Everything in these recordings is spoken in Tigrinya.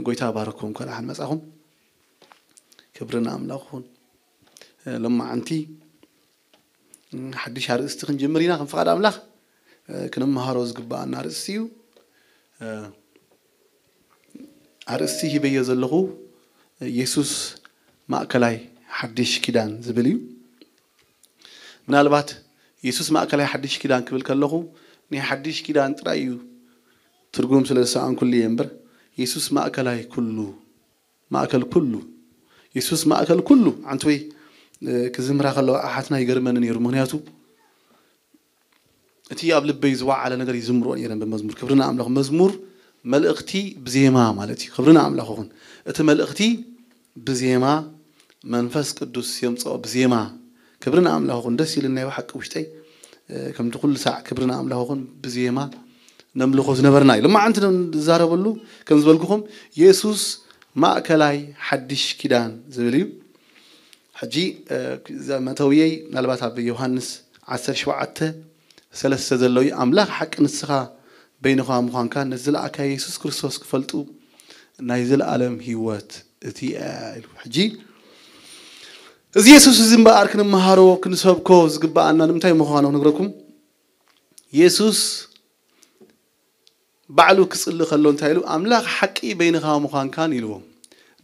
ጎይታ ባረኩም። እንኳን ደሓን መጻኹም። ክብሪ ንኣምላኽ ይኹን። ሎማዓንቲ ሓድሽ ኣርእስቲ ክንጅምር ኢና። ከም ፍቓድ ኣምላኽ ክንመሃሮ ዝግብኣና ኣርእስቲ እዩ። ኣርእስቲ ሂበዮ ዘለኹ የሱስ ማእከላይ ሓድሽ ኪዳን ዝብል እዩ። ምናልባት የሱስ ማእከላይ ሓድሽ ኪዳን ክብል ከለኹ ናይ ሓድሽ ኪዳን ጥራይ እዩ ትርጉም ስለ ዝሰኣንኩሉ እየ እምበር፣ የሱስ ማእከላይ ኩሉ፣ ማእከል ኩሉ፣ የሱስ ማእከል ኩሉ። ዓንትወይ ክዝምራ ከለዋ ኣሓትና ይገርመኒ ነይሩ። ምክንያቱ እቲ ኣብ ልበይ ዝወዓለ ነገር ይዝምሮ ነይረን ብመዝሙር። ክብሪ ንኣምላኽ። መዝሙር መልእኽቲ ብዜማ ማለት እዩ። ክብሪ ንኣምላኽ ይኹን። እቲ መልእኽቲ ብዜማ መንፈስ ቅዱስ የምጽኦ፣ ብዜማ። ክብሪ ንኣምላኽ ይኹን። ደስ ኢሉኒ ናይ ብሓቂ ውሽጠይ፣ ከምቲ ኩሉ ሳዕ ክብሪ ንኣምላኽ ይኹን ብዜማ ነምልኾ ዝነበርና እዩ። ሎማዓንቲ ንዛረበሉ ከም ዝበልኩኹም የሱስ ማእከላይ ሓድሽ ኪዳን ዝብል እዩ። ሕጂ እዛ መእተውየይ ምናልባት ኣብ ዮሃንስ ዓሰርተ ሸውዓተ ሰለስተ ዘሎ እዩ። ኣምላኽ ሓቂ ንስኻ በይንኻ ምዃንካ ነቲ ዝለኣካዮ የሱስ ክርስቶስ ክፈልጡ ናይ ዘለኣለም ህይወት እቲ እያ ኢሉ። ሕጂ እዚ የሱስ እዚ እምበኣር ክንመሃሮ ክንሰብኮ ዝግብኣና ንምንታይ ምዃኑ ክነግረኩም። የሱስ ባዕሉ ክጽሊ ከሎ እንታይ ኢሉ? ኣምላኽ ሓቂ በይንኻ ምዃንካን ኢልዎም።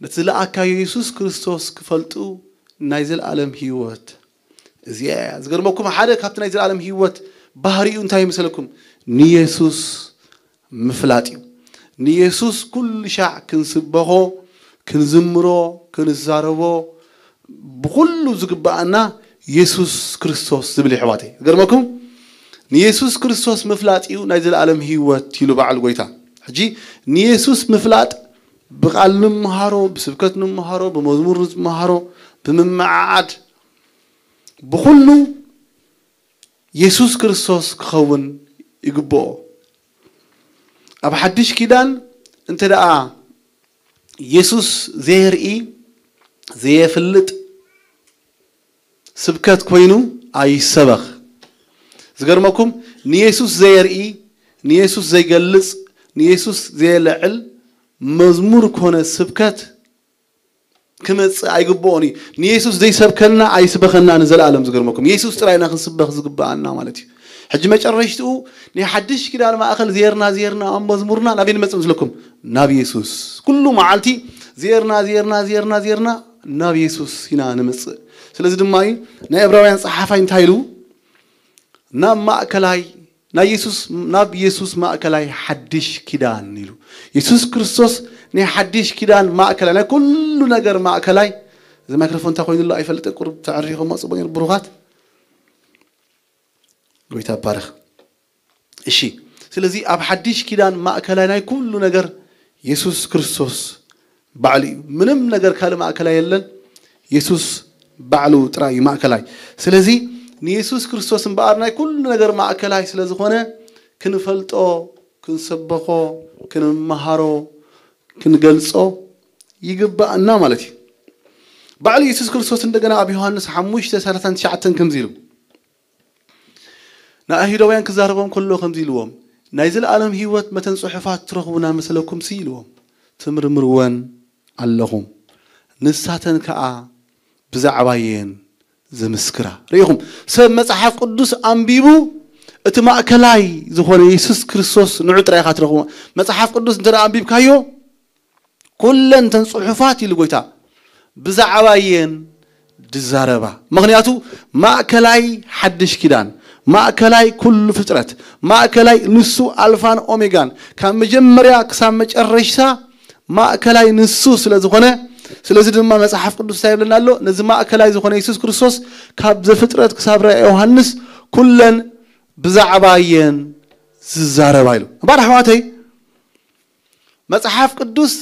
ነቲ ዝለኣካዮ የሱስ ክርስቶስ ክፈልጡ ናይ ዘለኣለም ህይወት እዚኣ እያ። ዝገርመኩም ሓደ ካብቲ ናይ ዘለኣለም ህይወት ባህሪኡ እንታይ ይመስለኩም? ንየሱስ ምፍላጥ እዩ። ንየሱስ ኩሉ ሻዕ ክንስበኾ፣ ክንዝምሮ፣ ክንዛረቦ ብኹሉ ዝግብኣና የሱስ ክርስቶስ ዝብል እዩ ኣሕዋተይ። ዝገርመኩም ንየሱስ ክርስቶስ ምፍላጥ እዩ ናይ ዘለኣለም ህይወት ኢሉ በዓል ጎይታ። ሕጂ ንየሱስ ምፍላጥ ብቓል ንምሃሮ፣ ብስብከት ንምሃሮ፣ ብመዝሙር ንምሃሮ፣ ብምምዓዓድ ብኹሉ የሱስ ክርስቶስ ክኸውን ይግብኦ። ኣብ ሓድሽ ኪዳን እንተ ደኣ የሱስ ዘየርኢ ዘየፍልጥ ስብከት ኮይኑ ኣይሰበኽ። ዝገርመኩም ንየሱስ ዘየርኢ ንየሱስ ዘይገልጽ ንየሱስ ዘየልዕል መዝሙር ኮነ ስብከት ክመጽእ ኣይግብኦን እዩ። ንየሱስ ዘይሰብከና ኣይስበኸና ንዘለኣለም። ዝገርመኩም የሱስ ጥራይና ክንስበኽ ዝግብኣና ማለት እዩ። ሕጂ መጨረሽትኡ ናይ ሓድሽ ኪዳን ማእኸል ዜርና ዜርና ኣብ መዝሙርና ናበይ ንመጽእ ምስለኩም? ናብ የሱስ። ኩሉ መዓልቲ ዜርና ዜርና ዜርና ዜርና ናብ የሱስ ኢና ንምጽእ። ስለዚ ድማ እዩ ናይ ዕብራውያን ጸሓፋይ እንታይ ኢሉ ናብ ማእከላይ ናይ የሱስ ናብ የሱስ ማእከላይ ሓድሽ ኪዳን ኢሉ። የሱስ ክርስቶስ ናይ ሓድሽ ኪዳን ማእከላይ ናይ ኩሉ ነገር ማእከላይ። እዚ ማይክሮፎን እንታይ ኮይኑ ኣሎ ኣይፈልጥ። ቁርብ ተዕሪኹሞ ጽቡቅ ነይሩ ብሩኻት። ጎይታ ባረኽ። እሺ ስለዚ ኣብ ሓድሽ ኪዳን ማእከላይ ናይ ኩሉ ነገር የሱስ ክርስቶስ ባዕሉ እዩ። ምንም ነገር ካልእ ማእከላይ የለን። የሱስ ባዕሉ ጥራይ እዩ ማእከላይ። ስለዚ ንየሱስ ክርስቶስ እምበኣር ናይ ኩሉ ነገር ማእከላይ ስለ ዝኾነ ክንፈልጦ፣ ክንሰበኾ፣ ክንመሃሮ፣ ክንገልጾ ይግባኣና ማለት እዩ። ባዕሉ የሱስ ክርስቶስ እንደገና ኣብ ዮሃንስ ሓሙሽተ ሰላሳን ትሽዓተን ከምዚ ኢሉ ንኣይሁዳውያን ክዛረቦም ከሎ ከምዚ ኢልዎም፣ ናይ ዘለኣለም ህይወት መተን ጽሑፋት ትረኽቡና መሰለኩም ሲ ኢልዎም፣ ትምርምርወን ኣለኹም፣ ንሳተን ከኣ ብዛዕባየን ዝምስክራ። ርኢኹም ሰብ መጽሓፍ ቅዱስ ኣንቢቡ እቲ ማእከላይ ዝኾነ የሱስ ክርስቶስ ንዑ ጥራይ ኢኻ ትረኽቦ። መጽሓፍ ቅዱስ እንተ ኣንቢብካዮ ኩለን ተን ጽሑፋት ኢሉ ጎይታ ብዛዕባ የን ድዛረባ። ምኽንያቱ ማእከላይ ሓድሽ ኪዳን፣ ማእከላይ ኩሉ ፍጥረት፣ ማእከላይ ንሱ ኣልፋን ኦሜጋን ካብ መጀመርያ ክሳብ መጨረሽታ ማእከላይ ንሱ ስለ ዝኾነ፣ ስለዚ ድማ መጽሓፍ ቅዱስ እንታይ ይብለና ኣሎ? ነዚ ማእከላይ ዝኾነ የሱስ ክርስቶስ ካብ ዘፍጥረት ክሳብ ራእይ ዮሃንስ ኩለን ብዛዕባ የን ዝዛረባ ኢሉ። እምበኣር ኣሕዋተይ መጽሓፍ ቅዱስ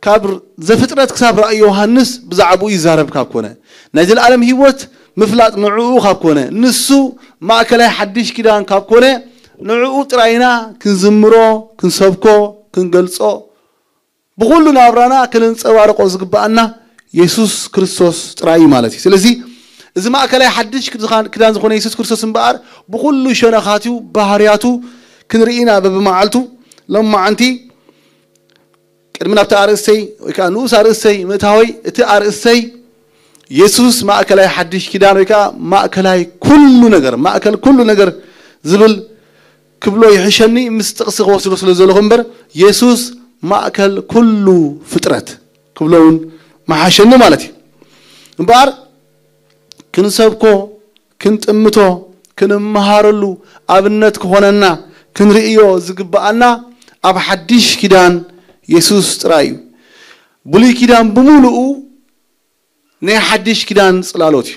ካብ ዘፍጥረት ክሳብ ራእይ ዮሃንስ ብዛዕባኡ ይዛረብ ካብ ኮነ ናይ ዘለኣለም ህይወት ምፍላጥ ንዕኡ ካብ ኮነ ንሱ ማእከላይ ሓድሽ ኪዳን ካብ ኮነ ንዕኡ ጥራይና ክንዝምሮ ክንሰብኮ ክንገልጾ ብኹሉ ናብራና ክንንጸባርቆ ዝግብኣና የሱስ ክርስቶስ ጥራይ እዩ ማለት እዩ። ስለዚ እዚ ማእከላይ ሓድሽ ክዳን ዝኾነ የሱስ ክርስቶስ እምበኣር ብኹሉ ሸነኻትዩ ባህርያቱ ክንርኢና በብመዓልቱ ሎማዓንቲ ቅድሚ ናብቲ ኣርእስተይ ወይ ከዓ ንኡስ ኣርእስተይ ምእታወይ፣ እቲ ኣርእስተይ የሱስ ማእከላይ ሓድሽ ኪዳን ወይ ከዓ ማእከላይ ኩሉ ነገር፣ ማእከል ኩሉ ነገር ዝብል ክብሎ ይሕሸኒ፣ ምስ ጥቕሲ ክወስዶ ስለ ዘለኹ እምበር፣ የሱስ ማእከል ኩሉ ፍጥረት ክብሎ እውን መሓሸኒ ማለት እዩ። እምበኣር ክንሰብኮ፣ ክንጥምቶ፣ ክንመሃረሉ፣ ኣብነት ክኾነና፣ ክንርእዮ ዝግብኣና ኣብ ሓድሽ ኪዳን የሱስ ጥራይ እዩ። ብሉይ ኪዳን ብምሉኡ ናይ ሓድሽ ኪዳን ጽላሎት እዩ።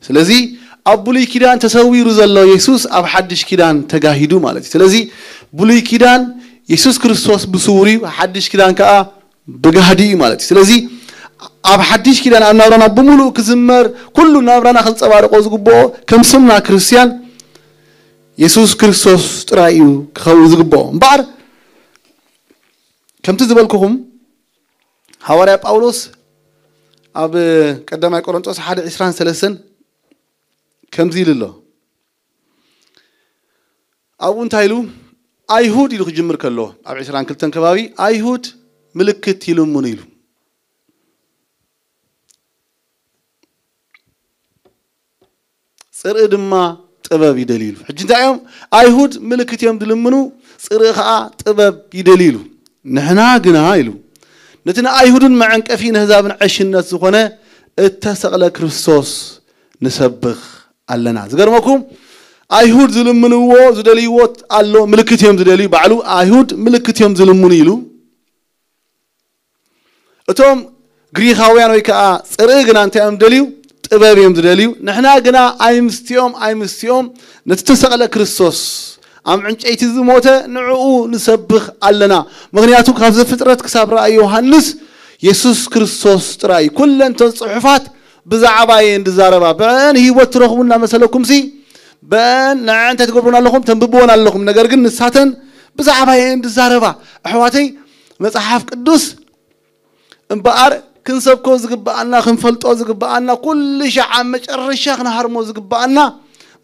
ስለዚ ኣብ ብሉይ ኪዳን ተሰዊሩ ዘሎ የሱስ ኣብ ሓድሽ ኪዳን ተጋሂዱ ማለት እዩ። ስለዚ ብሉይ ኪዳን የሱስ ክርስቶስ ብስውር እዩ፣ ሓድሽ ኪዳን ከኣ ብጋህዲ እዩ ማለት እዩ። ስለዚ ኣብ ሓድሽ ኪዳን ኣብ ናብራና ብምሉእ ክዝመር፣ ኩሉ ናብራና ክንጸባርቆ ዝግብኦ ከም ስምና ክርስትያን የሱስ ክርስቶስ ጥራይ እዩ ክኸውን ዝግብኦ። እምበኣር ከምቲ ዝበልኩኹም ሃዋርያ ጳውሎስ ኣብ ቀዳማይ ቆሮንጦስ ሓደ ዕስራን ሰለስተን ከምዚ ኢሉ ኣሎ። ኣብኡ እንታይ ኢሉ? ኣይሁድ ኢሉ ክጅምር ከሎ ኣብ ዕስራን ክልተን ከባቢ ኣይሁድ ምልክት ይልምኑ ኢሉ። ጽርኢ ድማ ጥበብ ይደልዩ ኢሉ። ሕጂ እንታይ እዮም? ኣይሁድ ምልክት እዮም ዝልምኑ፣ ጽርኢ ኸዓ ጥበብ ይደልዩ ኢሉ። ንሕና ግና ኢሉ፣ ነቲ ንኣይሁድን መዐንቀፊ ንህዛብን ዕሽነት ዝኾነ እተሰቕለ ክርስቶስ ንሰብኽ ኣለና። ዝገርመኩም፣ ኣይሁድ ዝልምንዎ ዝደልይዎ ኣሎ፣ ምልክት እዮም ዝደልዩ። ባዕሉ ኣይሁድ ምልክት እዮም ዝልምኑ ኢሉ። እቶም ግሪኻውያን ወይ ከዓ ጽርኢ ግና እንታይ እዮም ደልዩ? ጥበብ እዮም ዝደልዩ። ንሕና ግና ኣይምስቲኦም ኣይምስቲኦም ነቲ ተሰቕለ ክርስቶስ ኣብ ዕንጨይቲ ዝሞተ ንዕኡ ንሰብኽ ኣለና። ምኽንያቱ ካብ ዘፍጥረት ክሳብ ራእይ ዮሃንስ የሱስ ክርስቶስ ጥራይ እዩ። ኩለን እተን ጽሑፋት ብዛዕባ እየን ዝዛረባ። ብዕን ህይወት ትረኽቡ እናመሰለኩምሲ ብዕን ንዐን እንታይ ትገብሩና ኣለኹም? ተንብብወን ኣለኹም። ነገር ግን ንሳተን ብዛዕባ እየን ዝዛረባ። ኣሕዋተይ፣ መጽሓፍ ቅዱስ እምበኣር ክንሰብኮ ዝግብኣና፣ ክንፈልጦ ዝግብኣና፣ ኩሉ ሻዕ ኣብ መጨረሻ ክንሃርሞ ዝግብኣና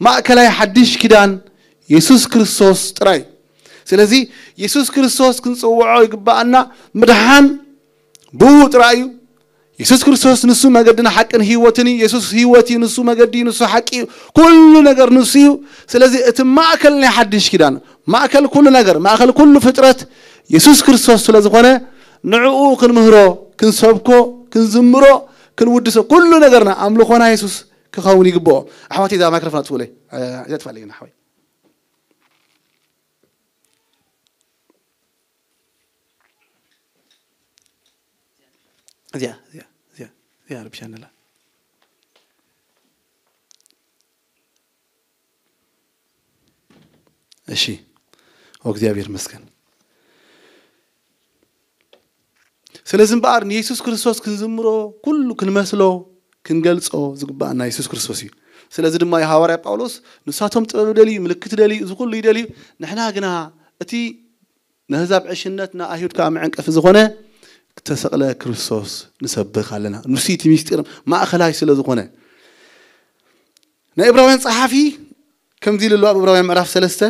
ማእከላይ ሓድሽ ኪዳን የሱስ ክርስቶስ ጥራይ። ስለዚ የሱስ ክርስቶስ ክንጽውዖ ይግብኣና። ምድሓን ብኡ ጥራይ እዩ። የሱስ ክርስቶስ ንሱ መገድን ሓቅን ህይወትን እዩ። የሱስ ህይወት እዩ፣ ንሱ መገዲ እዩ፣ ንሱ ሓቂ እዩ፣ ኩሉ ነገር ንሱ እዩ። ስለዚ እቲ ማእከል ናይ ሓድሽ ኪዳን፣ ማእከል ኩሉ ነገር፣ ማእከል ኩሉ ፍጥረት የሱስ ክርስቶስ ስለ ዝኾነ ንዕኡ ክንምህሮ፣ ክንሰብኮ፣ ክንዝምሮ፣ ክንውድሶ፣ ኩሉ ነገርና ኣምልኾና የሱስ ክኸውን ይግብኦ። ኣሕዋተይ፣ እዛ ማይክሮፎን ኣጥፍኡለይ፣ እዚኣ ጥፋለይ ሓወይ። እዚኣ እዚኣ እዚኣ እዚኣ ረብሻ ነላ። እሺ፣ ኦ እግዚኣብሔር ይመስገን። ስለዚ እምበኣር ንየሱስ ክርስቶስ ክንዝምሮ፣ ኩሉ ክንመስሎ፣ ክንገልጾ ዝግባኣና የሱስ ክርስቶስ እዩ። ስለዚ ድማ እዩ ሃዋርያ ጳውሎስ ንሳቶም ጥበብ ይደልዩ፣ ምልክት ይደልዩ፣ እዚ ኩሉ ይደልዩ፣ ንሕና ግና እቲ ንህዛብ ዕሽነት ንኣይሁድ ከዓ መዐንቀፊ ዝኾነ ዝተሰቕለ ክርስቶስ ንሰብኽ ኣለና። ንሱ እቲ ምስጢር ማእኸላይ ስለ ዝኾነ ናይ ዕብራውያን ጸሓፊ ከምዚ ኢሉ ኣሎ ኣብ ዕብራውያን ምዕራፍ ሰለስተ፣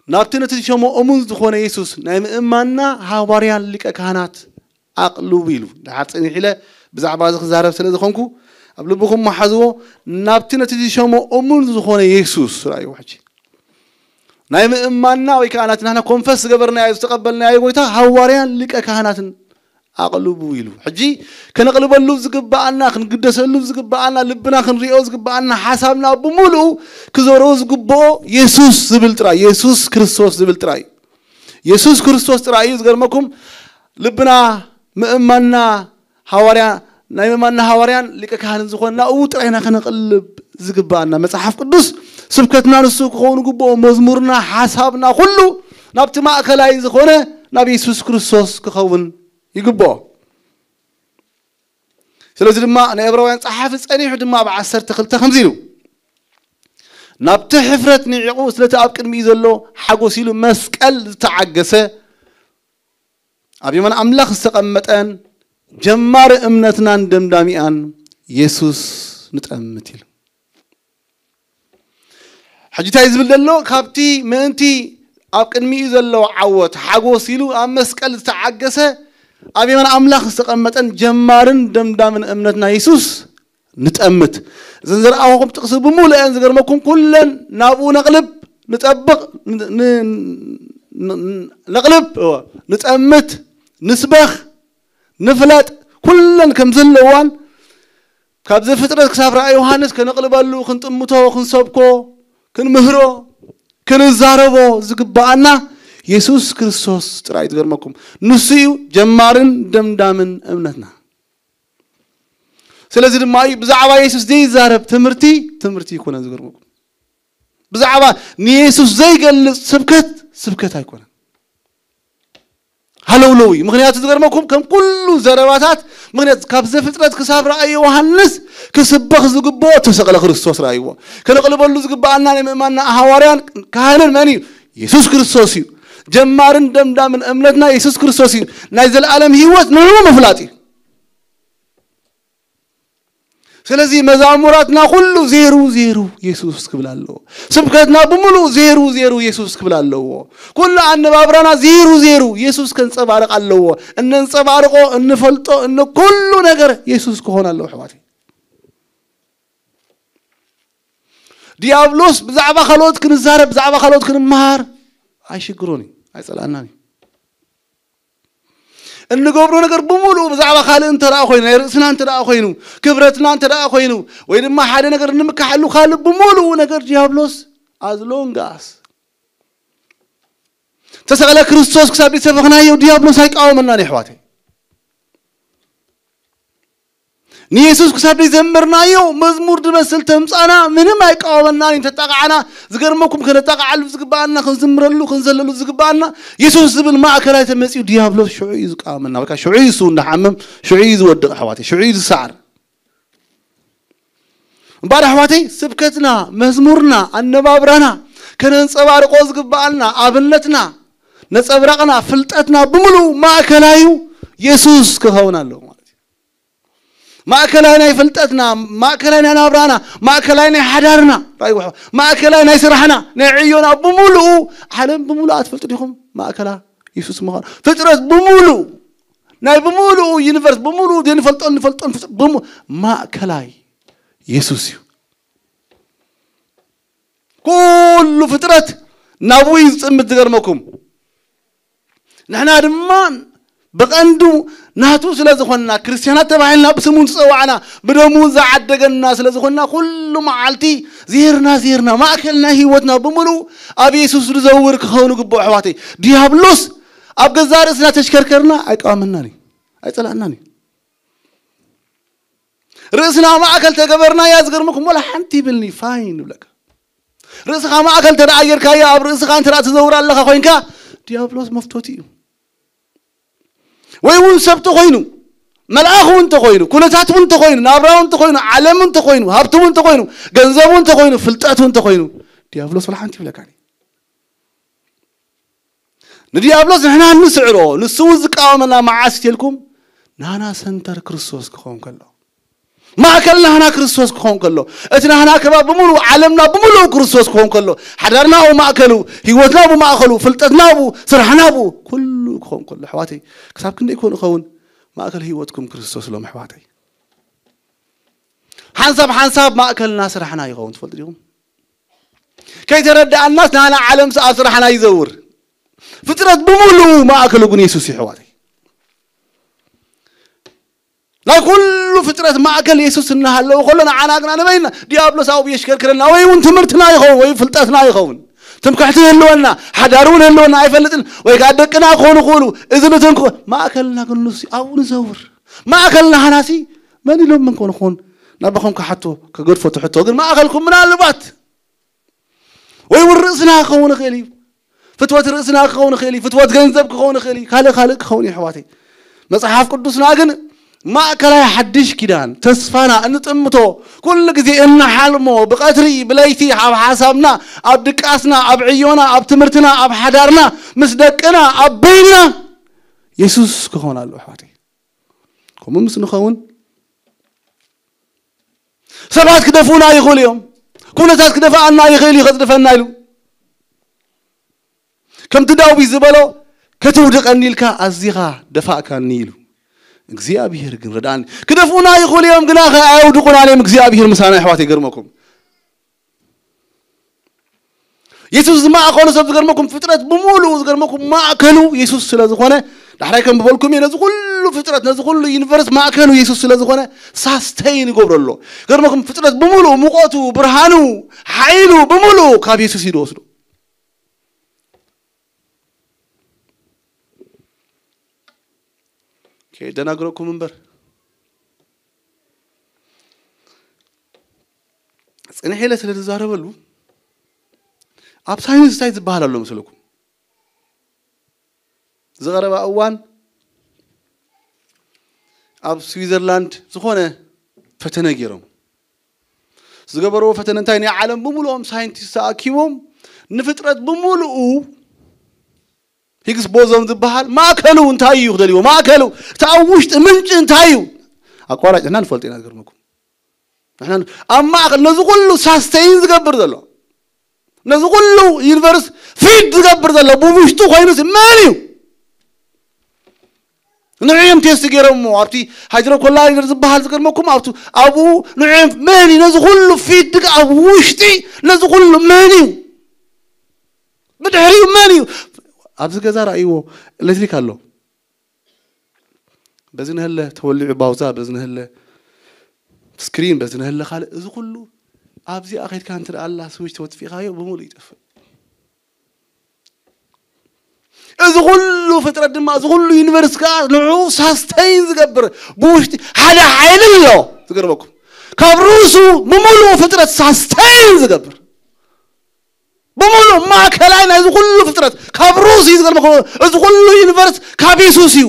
ናብቲ ነቲ ዝሸሞ እሙን ዝኾነ የሱስ ናይ ምእማንና ሃዋርያን ሊቀ ካህናት ኣቕልቡ ኢሉ። ድሓር ጽኒሕ ኢለ ብዛዕባ እዚ ክዛረብ ስለ ዝኾንኩ ኣብ ልብኹም መሓዝዎ። ናብቲ ነቲ ዝሸሞ እሙን ዝኾነ የሱስ ርኣይዎ። ሕጂ ናይ ምእማንና ወይ ከዓ ናቲ ናህና ኮንፈስ ዝገበርናዮ ዝተቐበልናዮ ጎይታ ሃዋርያን ሊቀ ካህናትን ኣቕልቡ ኢሉ። ሕጂ ከነቕልበሉ ዝግብኣና፣ ክንግደሰሉ ዝግብኣና፣ ልብና ክንሪኦ ዝግብኣና፣ ሓሳብና ብምሉኡ ክዞሮ ዝግብኦ የሱስ ዝብል ጥራይ፣ የሱስ ክርስቶስ ዝብል ጥራይ። የሱስ ክርስቶስ ጥራይ እዩ። ዝገርመኩም ልብና ምእማንና ሃዋርያ ናይ ምእማንና ሃዋርያን ሊቀ ካህንን ዝኾንና እው ጥራይና ከነቕልብ ዝግብኣና። መጽሓፍ ቅዱስ ስብከትና ንሱ ክኸውን ግብኦ፣ መዝሙርና፣ ሓሳብና፣ ኩሉ ናብቲ ማእከላይ ዝኾነ ናብ የሱስ ክርስቶስ ክኸውን ይግብኦ። ስለዚ ድማ ናይ ዕብራውያን ጸሓፊ ጸኒሑ ድማ ኣብ ዓሰርተ ክልተ ከምዚ ኢሉ፣ ናብቲ ሕፍረት ንዒቑ ስለቲ ኣብ ቅድሚኡ ዘሎ ሓጎስ ኢሉ መስቀል ዝተዓገሰ ኣብ የማን ኣምላኽ ዝተቐመጠን ጀማሪ እምነትናን ደምዳሚኣን የሱስ ንጠምት ኢሉ። ሕጂ እንታይ ዝብል ዘሎ? ካብቲ ምእንቲ ኣብ ቅድሚኡ ዘሎ ዓወት ሓጎስ ኢሉ ኣብ መስቀል ዝተዓገሰ ኣብ የማን ኣምላኽ ዝተቐመጠን ጀማርን ደምዳምን እምነትና የሱስ ንጠምት። እዘን ዝረኣኹኹም ጥቕሲ ብምሉአን ዝገርመኩም ኩለን ናብኡ ነቕልብ፣ ንጠብቕ፣ ን- ን- ን- ነቕልብ፣ እወ፣ ንጠምት፣ ንስበኽ፣ ንፍለጥ፣ ኩለን ከም ዘለዋን ካብ ዘፍጥረት ክሳብ ራእይ ዮሃንስ ከነቕልበሉ፣ ክንጥምቶ፣ ክንሰብኮ፣ ክንምህሮ፣ ክንዛረቦ ዝግባኣና የሱስ ክርስቶስ ጥራይ። ዝገርመኩም ንሱ እዩ ጀማርን ደምዳምን እምነትና። ስለዚ ድማ እዩ ብዛዕባ የሱስ ዘይዛረብ ትምህርቲ ትምህርቲ ይኮነን። ዝገርመኩም ብዛዕባ ንየሱስ ዘይገልጽ ስብከት ስብከት ኣይኮነን። ሃለውለው እዩ። ምክንያቱ ዝገርመኩም ከም ኩሉ ዘረባታት፣ ምክንያቱ ካብ ዘፍጥረት ክሳብ ራእይ ዮሃንስ ክስበኽ ዝግብኦ ተሰቕለ ክርስቶስ ረኣይዎ። ከነቕልበሉ ዝግብኣና ናይ ምእማንና ሃዋርያን ካህንን መን እዩ? የሱስ ክርስቶስ እዩ። ጀማርን ደምዳምን እምነትና የሱስ ክርስቶስ እዩ። ናይ ዘለኣለም ህይወት ንዕኡ ምፍላጥ እዩ። ስለዚ መዛሙራትና ኩሉ ዜሩ ዜሩ የሱስ ክብል ኣለዎ። ስብከትና ብምሉእ ዜሩ ዜሩ የሱስ ክብል ኣለዎ። ኩሉ ኣነባብራና ዜሩ ዜሩ የሱስ ከንጸባርቕ ኣለዎ። እነንጸባርቆ፣ እንፈልጦ፣ እነ ኩሉ ነገር የሱስ ክኾን ኣለዎ ኣሕዋተይ። ዲያብሎስ ብዛዕባ ካልኦት ክንዛረብ፣ ብዛዕባ ካልኦት ክንመሃር ኣይሽግሮን እዩ፣ ኣይጸልኣናን እዩ። እንገብሮ ነገር ብምሉኡ ብዛዕባ ካልእ እንተ ደኣ ኮይኑ፣ ናይ ርእስና እንተ ደኣ ኮይኑ፣ ክብረትና እንተ ደኣ ኮይኑ፣ ወይ ድማ ሓደ ነገር ንምካሓሉ ካልእ ብምሉኡ ነገር ዲያብሎስ ኣዝሎን ጋስ ተሰቕለ ክርስቶስ ክሳብ ዝሰበኽናዮ ዲያብሎስ ኣይቃወመናን እዩ ኣሕዋተይ። ንየሱስ ክሳብ ዘይዘመርናዮ መዝሙር ዝመስል ተምጻና ምንም ኣይቃወመናን እዩ። ተጣቃዕና ዝገርመኩም ከነጣቃዓሉ ዝግባኣና ክንዝምረሉ ክንዘለሉ ዝግባኣና የሱስ ዝብል ማእከላይ ተመጺኡ ዲያብሎስ ሽዑ እዩ ዝቃወመና። በቃ ሽዑ እዩ እሱ እንዳሓምም ሽዑ እዩ ዝወድቕ ኣሕዋተይ ሽዑ እዩ ዝሰዓር። እምበኣር ኣሕዋተይ ስብከትና መዝሙርና ኣነባብራና ከነንጸባርቆ ዝግባኣና ኣብነትና ነጸብራቕና ፍልጠትና ብምሉኡ ማእከላዩ የሱስ ክኸውን ኣለዎ ማለት እዩ። ማእከላይ ናይ ፍልጠትና፣ ማእከላይ ናይ ናብራና፣ ማእከላይ ናይ ሓዳርና፣ ራእይዎ፣ ማእከላይ ናይ ስራሕና፣ ናይ ዕዮና ብምሉኡ ዓለም ብምሉኣ ትፈልጡ ዲኹም? ማእከላ የሱስ ምዃኑ ፍጥረት ብምሉኡ ናይ ብምሉኡ ዩኒቨርስ ብምሉኡ ዘይንፈልጦን ንፈልጦን ፍጥረት ብሙ ማእከላይ የሱስ እዩ። ኩሉ ፍጥረት ናብኡ እዩ ዝጽምት። ዝገርመኩም ንሕና ድማ ብቐንዱ ናቱ ስለ ዝኾንና ክርስትያናት ተባሂልና ብስሙ ዝጸዋዕና ብደሙ ዝዓደገና ስለ ዝኾንና ኩሉ መዓልቲ ዜርና ዜርና ማእከል ናይ ህይወትና ብምሉእ ኣብ የሱስ ዝዘውር ክኸውን ግብኦ ኣሕዋተይ። ዲያብሎስ ኣብ ገዛእ ርእስና ተሽከርከርና ኣይቃወመናን እዩ፣ ኣይጸላእናን እዩ። ርእስና ማእከል ተገበርናያ ዝገርመኩም ወላ ሓንቲ ይብልኒ ፋይን ይብለካ። ርእስኻ ማእከል ተደኣ ጌርካያ ኣብ ርእስኻ እንተ ትዘውር ኣለኻ ኮይንካ ዲያብሎስ መፍቶቲ እዩ። ወይ እውን ሰብ ተኮይኑ መልኣኽ እውን ተኮይኑ ኩነታት እውን ተኮይኑ ናብራ እውን ተኮይኑ ዓለም እውን ተኮይኑ ሃብቲ እውን ተኮይኑ ገንዘብ እውን ተኮይኑ ፍልጠት እውን ተኮይኑ ዲያብሎስ ወላ ሓንቲ ይብለካ። ንዲያብሎስ ንሕና እንስዕሮ ንሱ እውን ዝቃወመና መዓስ ኢልኩም ናና ሰንተር ክርስቶስ ክኸውን ከሎ ማእከል ናህና ክርስቶስ ክኸውን ከሎ እቲ ናህና ከባቢ ብምሉእ ዓለምና ብምሉእ ክርስቶስ ክኸውን ከሎ ሓዳርና ኣብኡ ማእከሉ ህይወትና ኣብኡ ማእከሉ ፍልጠትና ኣብኡ ስራሕና ኣብኡ ኩሉ ክኸውን ከሎ ኣሕዋተይ ክሳብ ክንደይ ኮን ይኸውን ማእከል ህይወትኩም ክርስቶስ ሎም ኣሕዋተይ ሓንሳብ ሓንሳብ ማእከልና ስራሕና ይኸውን ትፈልጡ ዲኹም ከይተረዳኣናስ ናና ዓለም ኣብ ስራሕና ይዘውር ፍጥረት ብምሉኡ ማእከሉ ግን የሱስ እዩ ኣሕዋተይ ናይ ኩሉ ፍጥረት ማእከል የሱስ እናሃለወ ከሎ ንዓና ግና ንበይና ዲያብሎስ ኣብኡ የሽከርክረና ወይ እውን ትምህርትና ይኸውን ወይ ፍልጠትና ይኸውን ትምክሕቲ ህልወና ሓዳር እውን ህልወና ኣይፈልጥን ወይ ከዓ ደቅና ክኾኑ ክእሉ እዚ ንትን ማእከልና ግን ንሱ ኣብኡ ንዘውር ማእከልና ሃናሲ መን ኢሎም ምን ኮንኹን ናባኹም ክሓቶ ከገድፎ ትሕቶ ግን ማእከልኩም ምናልባት ወይ እውን ርእስና ክኸውን ይኽእል እዩ ፍትወት ርእስና ክኸውን ይኽእል እዩ ፍትወት ገንዘብ ክኸውን ይኽእል እዩ ካልእ ካልእ ክኸውን እዩ ኣሕዋተይ መፅሓፍ ቅዱስና ግን ማእከላይ ሓድሽ ኪዳን ተስፋና እንጥምቶ ኩሉ ግዜ እንሓልሞ ብቐትሪ ብለይቲ ኣብ ሓሳብና ኣብ ድቃስና ኣብ ዕዮና ኣብ ትምህርትና ኣብ ሓዳርና ምስ ደቅና ኣብ በይንና የሱስ ክኸውን ኣለዎ ኣሕዋተይ ከምኡ ምስ ንኸውን ሰባት ክደፍኡና ይኽእሉ እዮም ኩነታት ክደፍኣና ይኽእል እዩ ከፅድፈና ኢሉ ከምቲ ዳዊት ዝበሎ፣ "ከተውድቐኒ ኢልካ ኣዚኻ ደፋእካኒ" ኢሉ። "እግዚኣብሄር ግን ረድኣኒ።" ክደፍኡና ይኽእሉ እዮም፣ ግና ከ ኣየውድቑናን እዮም። እግዚኣብሄር ምሳና፣ ኣሕዋት፣ ይገርመኩም። የሱስ ዝማእከሉ ሰብ፣ ዝገርመኩም፣ ፍጥረት ብምሉኡ፣ ዝገርመኩም፣ ማእከሉ የሱስ ስለ ዝኾነ፣ ዳሕራይ ከም ዝበልኩም እየ፣ ነዚ ኩሉ ፍጥረት፣ ነዚ ኩሉ ዩኒቨርስ ማእከሉ የሱስ ስለ ዝኾነ፣ ሳስተይን ይገብሮ ኣሎ። ገርመኩም፣ ፍጥረት ብምሉኡ፣ ሙቐቱ፣ ብርሃኑ፣ ሓይሉ ብምሉኡ ካብ የሱስ እዩ ዝወስዶ። ከየደናግረኩም እምበር፣ ጽንሕ ኢለ ስለ ዝዛረበሉ፣ ኣብ ሳይንስ እንታይ ዝበሃል ኣሎ መስለኩም? ዝቐረባ እዋን ኣብ ስዊዘርላንድ ዝኾነ ፈተነ ገይሮም። ዝገበርዎ ፈተነ እንታይ፣ ናይ ዓለም ብምሉኦም ሳይንቲስት ተኣኪቦም ንፍጥረት ብምሉኡ፣ ሂግስ ቦዞን ዝበሃል ማእከሉ እንታይ እዩ ክደልይዎ? ማእከሉ፣ እቲ ኣብ ውሽጢ ምንጪ እንታይ እዩ? ኣቋራጭ ንሕና ንፈልጦ ኢና፣ ዝገርመኩም። ንሕና ን-፣ ኣብ ማእከል ነዚ ኩሉ ሳስተይን ዝገብር ዘሎ፣ ነዚ ኩሉ ዩኒቨርስ ፊድ ዝገብር ዘሎ፣ ብውሽጡ ኮይኑስ መን እዩ? ንዕኦም ቴስት ገይሮምዎ፣ ኣብቲ ሃይድሮኮላይደር ዝበሃል፣ ዝገርመኩም፣ ኣብቱ-፣ ኣብኡ ንዕኦም መን እዩ ነዚ ኩሉ ፊድ ድግ-፣ ኣብ ውሽጢ ነዚ ኩሉ መን እዩ? ብድሕሪኡ መን እዩ? ኣብዚ ገዛ ረኣይዎ፣ ኤሌክትሪክ ኣሎ። በዚ ነህለ ተወሊዑ ባውዛ፣ በዚ ነህለ ስክሪን፣ በዚ ነህለ ካልእ፣ እዚ ኩሉ ኣብዚኣ ከይድካ እንተ ደኣ ኣላ ስዊች ተወጥፊእካዮ፣ ብምሉእ ይጠፍእ። እዚ ኩሉ ፍጥረት ድማ፣ እዚ ኩሉ ዩኒቨርስ ከኣ ንዕኡ ሳስተይን ዝገብር ብውሽጢ ሓደ ሓይሊ ኣሎ። ዝገርመኩም፣ ካብ ርእሱ ብምሉኡ ፍጥረት ሳስተይን ዝገብር፣ ብምሉእ ማእከላይ ናይዚ ኩሉ ፍጥረት ካብ ርእሱ እዩ። ዝገርመኩም፣ እዚ ኩሉ ዩኒቨርስ ካብ የሱስ እዩ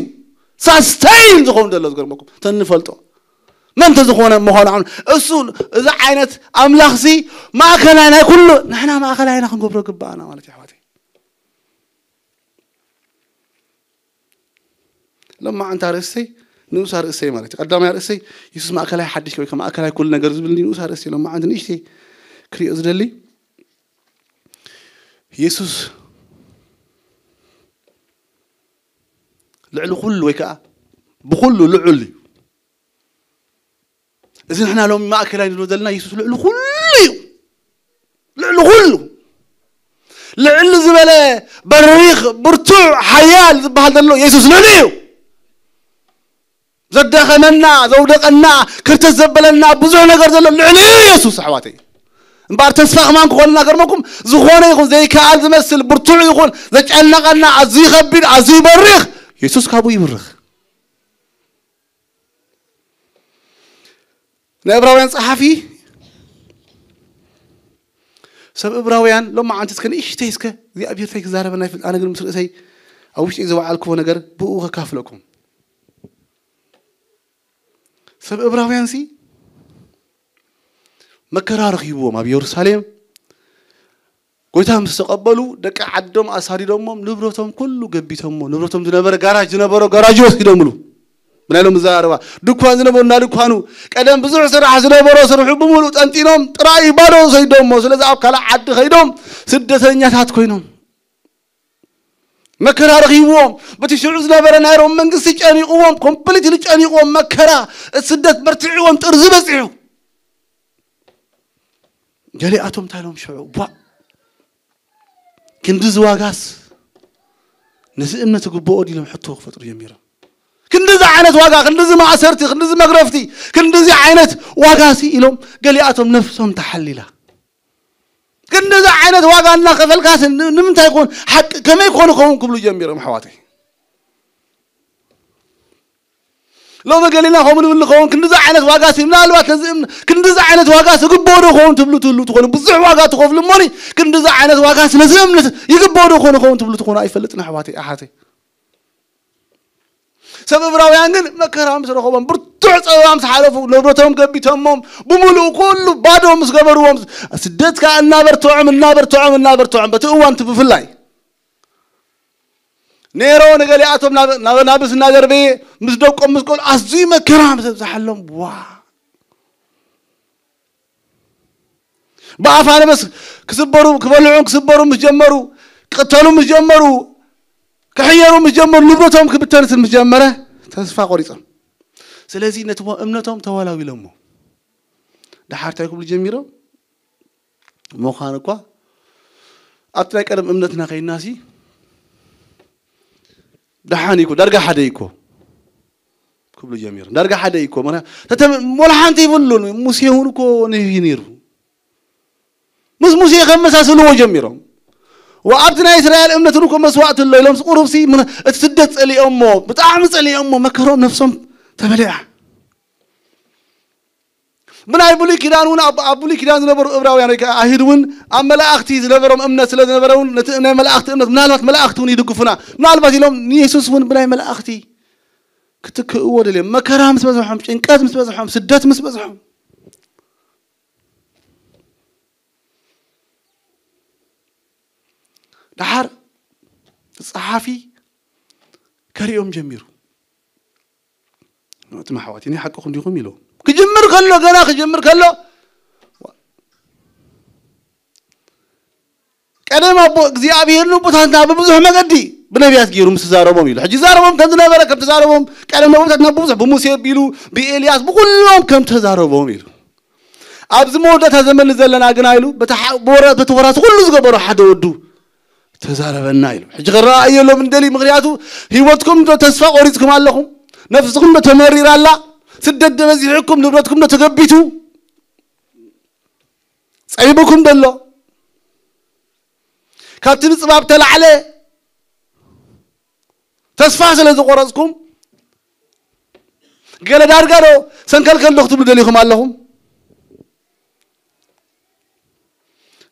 ሳስተይን ዝኸውን ዘሎ። ዝገርመኩም፣ ተንፈልጦ መን ተዝኾነ ምዃኑ፣ ዓም-፣ እሱ፣ እዚ ዓይነት ኣምላኽሲ ማእከላይ ናይ ኩሉ፣ ንሕና ማእከላይና ክንገብሮ ግባኣና ማለት እዩ፣ ኣሕዋተይ። ሎማዓንቲ ኣርእስተይ ንኡስ ኣርእስተይ ማለት እዩ። ቀዳማይ ኣርእስተይ፣ የሱስ ማእከላይ ሓድሽ ወይ ከኣ ማእከላይ ኩሉ ነገር ዝብል ንኡስ ኣርእስተይ ሎማዓንቲ ንእሽተይ ክሪኦ ዝደሊ፣ የሱስ ልዕሊ ኩሉ ወይ ከኣ ብኩሉ ልዑል እዩ። እዚ ንሕና ሎሚ ማእከላይ ንብሎ ዘለና የሱስ ልዕሊ ኩሉ እዩ። ልዕሊ ኩሉ፣ ልዕሊ ዝበለ በሪኽ፣ ብርቱዕ፣ ሓያል ዝበሃል ዘሎ የሱስ ልዕሊ እዩ። ዘዳኸመና፣ ዘውደቐና፣ ክርተት ዘበለና ብዙሕ ነገር ዘሎ ልዕሊ እዩ የሱስ፣ ኣሕዋተይ። እምበኣር ተስፋ ከማን ክኾንና፣ ገርመኩም፣ ዝኾነ ይኹን ዘይከኣል ዝመስል፣ ብርቱዕ ይኹን፣ ዘጨነቐና፣ ኣዝዩ ከቢድ፣ ኣዝዩ በሪኽ፣ የሱስ ካብኡ ይብርኽ። ናይ ዕብራውያን ጸሓፊ፣ ሰብ ዕብራውያን፣ ሎማዓንቲ እስከ ንእሽተይ እስከ እግዚኣብሔር እንታይ ክዛረበና ይፍልጥ። ኣነ ግን ምስ ርእሰይ ኣብ ውሽጠይ ዘወዓልክዎ ነገር ብኡ ከካፍለኩም። ሰብ ዕብራውያንሲ መከራ ረኺብዎም ኣብ የሩሳሌም። ጎይታ ምስ ተቐበሉ፣ ደቂ ዓዶም ኣሳዲዶሞም፣ ንብረቶም ኩሉ ገቢቶሞ። ንብረቶም ዝነበረ ጋራጅ ዝነበሮ ጋራጅ ወሲዶምሉ። ብናይ ሎም ዘራርባ ድኳን ዝነበሩ እንዳ ድኳኑ፣ ቀደም ብዙሕ ስራሕ ዝነበሮ ስርሑ ብምሉእ ጠንጢኖም፣ ጥራይ ባዶ ሰይዶሞ። ስለዚ ኣብ ካልእ ዓዲ ከይዶም ስደተኛታት ኮይኖም። መከራ ረኺብዎም፣ በቲ ሽዑ ዝነበረ ናይ ሮም መንግስቲ ጨኒቕዎም፣ ኮምፕሊትሊ ጨኒቕዎም፣ መከራ፣ እቲ ስደት በርቲዕዎም፣ ጥርዚ በጺሑ። ገሊኣቶም እንታይ ኢሎም ሽዑ፣ "ቧእ፣ ክንድዚ ዋጋስ ነዚ እምነት ይግብኦ ድዩ?" ኢሎም ሕቶ ክፈጥሩ ጀሚሮም። "ክንድዚ ዓይነት ዋጋ፣ ክንድዚ ማእሰርቲ፣ ክንድዚ መግረፍቲ፣ ክንድዚ ዓይነት ዋጋሲ?" ኢሎም ገሊኣቶም ነፍሶም ተሓሊላ። "ክንድዚ ዓይነት ዋጋ እናኸፈልካስ ን-፣ ንምንታይ ኮን ሓቂ፣ ከመይ ኮን ይኸውን?" ክብሉ ጀሚሮም፣ ኣሕዋተይ። ሎሚ ገሊና ከምኡ ንብል ንኸውን፣ ክንድዚ ዓይነት ዋጋሲ ምናልባት ነዚ እምነ-፣ ክንድዚ ዓይነት ዋጋሲ ይግብኦ ዶ ይኸውን ትብሉ ትህሉ ትኾኑ። ብዙሕ ዋጋ ትኸፍሉ እሞኒ፣ ክንድዚ ዓይነት ዋጋሲ ነዚ እምነት ይግብኦ ዶ ይኾን፣ ይኸውን ትብሉ ትኾኑ። ኣይፈልጥን፣ ኣሕዋተይ፣ ኣሓተይ። ሰብ ዕብራውያን ግን መከራ ምስ ረኸቦም፣ ብርቱዕ ጸበባ ምስ ሓለፉ፣ ንብረቶም ገቢቶሞም፣ ብምሉኡ ኩሉ ባዶ ምስ ገበርዎም፣ ስደት ከኣ እናበርትዖም፣ እናበርትዖም፣ እናበርትዖም፣ በቲ እዋን እቲ ብፍላይ ኔሮ ንገሊኣቶም ናብ፣ ናብ፣ ናብስ እናደርበየ ምስ ደቆም ምስ ቆልዑ ኣዝዩ መከራ ምስ ኣብዝሓሎም፣ ዋ! ብኣፍ ኣንበስ ክስበሩ፣ ክበልዑን ክስበሩ ምስ ጀመሩ፣ ክቕተሉ ምስ ጀመሩ፣ ክሕየሩ ምስ ጀመሩ፣ ንብረቶም ክብተንትን ምስ ጀመረ ተስፋ ቆሪጾም። ስለዚ ነቲ እምነቶም ተወላዊሎሞ። ደሓር እንታይ ክብሉ ጀሚሮም? ምዃን እኳ ኣብቲ ናይ ቀደም እምነትና ከይናሲ ደሓን እኮ ዳርጋ ሓደ እኮ ክብሉ ጀሚሮም። ዳርጋ ሓደ እኮ ምኽንያት ተተ- ወላ ሓንቲ ይብሉን። ሙሴ እውን እኮ ነቢይ ነይሩ። ምስ ሙሴ ከመሳስልዎ ጀሚሮም። ወኣብቲ ናይ እስራኤል እምነት እውን እኮ መስዋእቲ ኣሎ ኢሎም ቁሩብሲ ምን- እቲ ስደት ጸሊኦሞ፣ ብጣዕሚ ጸሊኦሞ፣ መከሮም፣ ነፍሶም ተበሊዓ። ብናይ ብሉይ ኪዳን እውን ኣብ ኣብ ብሉይ ኪዳን ዝነበሩ እብራውያን ወይ ከዓ ኣይሁድ እውን ኣብ መላእኽቲ ዝነበሮም እምነት ስለ ዝነበረ እውን ነቲ ናይ መላእኽቲ እምነት ምናልባት መላእኽቲ እውን ይድግፉና ምናልባት ኢሎም ንየሱስ እውን ብናይ መላእኽቲ ክትክእዎ ደልዮም። መከራ ምስ በዝሖም፣ ጭንቀት ምስ በዝሖም፣ ስደት ምስ በዝሖም ደሓር ጸሓፊ ከርእዮም ጀሚሩ። እትም ኣሕዋት ናይ ሓቅኹም ዲኹም ኢሉ ክጅምር ከሎ፣ ገና ክጅምር ከሎ ቀደም ኣቦ እግዚኣብሔር ንቦታትና ብብዙሕ መገዲ ብነቢያት ገይሩ ምስ ተዛረቦም ኢሉ። ሕጂ ዛረቦም ከም ዝነበረ ከም ተዛረቦም ቀደም ነቦታትና ብብዙሕ ብሙሴ ቢሉ ብኤልያስ ብኩሎም ከም ተዛረቦም ኢሉ። ኣብዚ መወዳእታ ዘመን ዘለና ግና ኢሉ በቲ ወራሲ ኩሉ ዝገበሮ ሓደ ወዱ ተዛረበና ኢሉ። ሕጂ ክረኣየሎም እንደሊ። ምኽንያቱ ህይወትኩም ዶ ተስፋ ቆሪጽኩም ኣለኹም? ነፍስኹም ዶ ተመሪራ ኣላ? ስደት ዶ በዚሕኩም? ንብረትኩም ዶ ተገቢቱ? ጸቢብኩም ደሎ? ካብቲ ምጽባብ ተላዕለ ተስፋ ስለ ዝቆረጽኩም ገለ ዳርጋ ዶ ሰንከልከል ዶ ክትብሉ ደሊኹም ኣለኹም?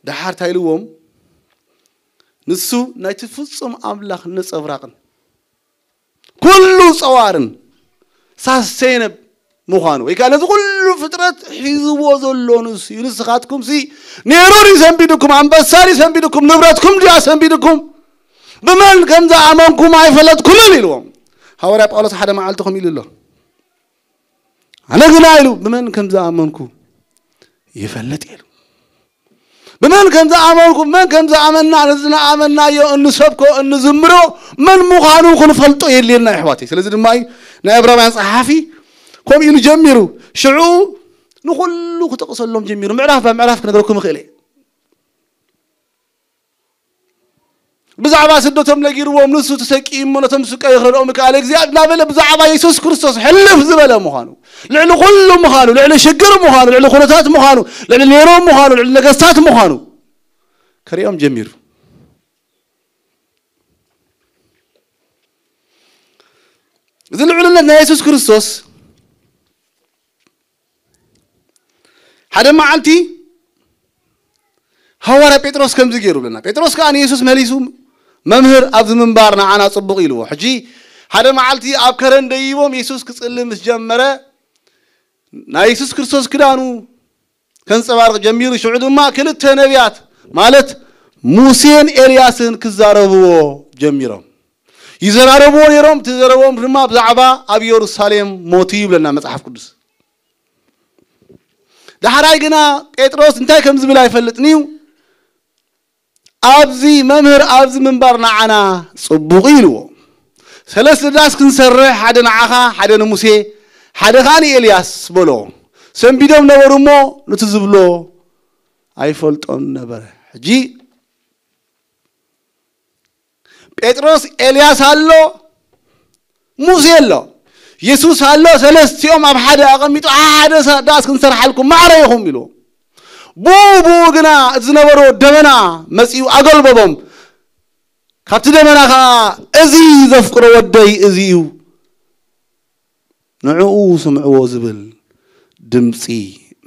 ደሓር እንታይ ኢልዎም? ንሱ ናይቲ ፍጹም ኣምላኽ ነጸብራቕን ኩሉ ጸዋርን ሳሰይነብ ምዃኑ ወይ ከዓ ነዚ ኩሉ ፍጥረት ሒዝዎ ዘሎ ንሱ እዩ። ንስኻትኩም ሲ ኔሮ ድዩ ሰንቢድኩም? ኣንበሳ ድዩ ሰንቢድኩም? ንብረትኩም ድዩ ኣሰንቢድኩም? ብመን ከም ዝኣመንኩም ኣይፈለጥኩምን ኢልዎም። ሃዋርያ ጳውሎስ ሓደ መዓልቲ ከምኡ ኢሉ ኣሎ። ኣነ ግና ኢሉ ብመን ከም ዝኣመንኩ ይፈልጥ ኢሉ። ብመን ከም ዝኣመንኩ፣ ብመን ከም ዝኣመና፣ ነዚ ዝኣመናዮ እንሰብኮ፣ እንዝምሮ መን ምዃኑ ክንፈልጦ የድልየና ኣሕዋተይ። ስለዚ ድማ እዩ ናይ ዕብራውያን ጸሓፊ ከምኡ ኢሉ ጀሚሩ። ሽዑ ንኹሉ ክጠቕሰሎም ጀሚሩ። ምዕራፍ ብምዕራፍ ክነግረኩም እኽእል እየ። ብዛዕባ ስደቶም ነጊርዎም፣ ንሱ ተሰቂዩ እሞ ነቶም ስቃዩ ክረድኦም ይከኣል እግዚኣብሔር እናበለ ብዛዕባ የሱስ ክርስቶስ ሕልፍ ዝበለ ምዃኑ፣ ልዕሊ ኩሉ ምዃኑ፣ ልዕሊ ሽግር ምዃኑ፣ ልዕሊ ኩነታት ምዃኑ፣ ልዕሊ ኔሮም ምዃኑ፣ ልዕሊ ነገስታት ምዃኑ ከርእዮም ጀሚሩ። እዚ ልዑልነት ናይ የሱስ ክርስቶስ ሓደ መዓልቲ ሃዋርያ ጴጥሮስ ከምዚ ገይሩ ብለና። ጴጥሮስ ከኣ ንየሱስ መሊሱ፣ "መምህር፣ ኣብዚ ምንባር ንዓና ጽቡቕ" ኢልዎ። ሕጂ ሓደ መዓልቲ ኣብ ከረን ደይቦም የሱስ ክጽሊ ምስ ጀመረ፣ ናይ የሱስ ክርስቶስ ክዳኑ ከንጸባርቕ ጀሚሩ። ሽዑ ድማ ክልተ ነቢያት ማለት ሙሴን ኤልያስን ክዛረብዎ ጀሚሮም። ይዘራረብዎ ነይሮም። እቲ ዘረቦም ድማ ብዛዕባ ኣብ የሩሳሌም ሞቱ ይብለና መጽሓፍ ቅዱስ። ዳሕራይ ግና ጴጥሮስ እንታይ ከም ዝብል ኣይፈልጥን እዩ። "ኣብዚ መምህር፣ ኣብዚ ምንባር ንዓና ጽቡቕ" ኢልዎ። "ሰለስተ ዳስ ክንሰርሕ፣ ሓደ ንዓኻ፣ ሓደ ንሙሴ፣ ሓደ ኸኣ ንኤልያስ" በሎ። ሰንቢዶም ነበሩ እሞ ነቲ ዝብሎ ኣይፈልጦን ነበረ። ሕጂ ጴጥሮስ፣ ኤልያስ ኣሎ፣ ሙሴ ኣሎ፣ የሱስ ኣሎ። ሰለስቲኦም ኣብ ሓደ ኣቐሚጡ፣ "ሓደ ሳ- ዳስ ክንሰርሓልኩም ማዕረ ኢኹም" ኢሉ። ብኡ ብኡ ግና እቲ ዝነበሮ ደመና መጺኡ ኣገልበቦም። ካብቲ ደመና ኸዓ፣ "እዚ ዘፍቅሮ ወደይ እዚ እዩ፣ ንዕኡ ስምዕዎ" ዝብል ድምጺ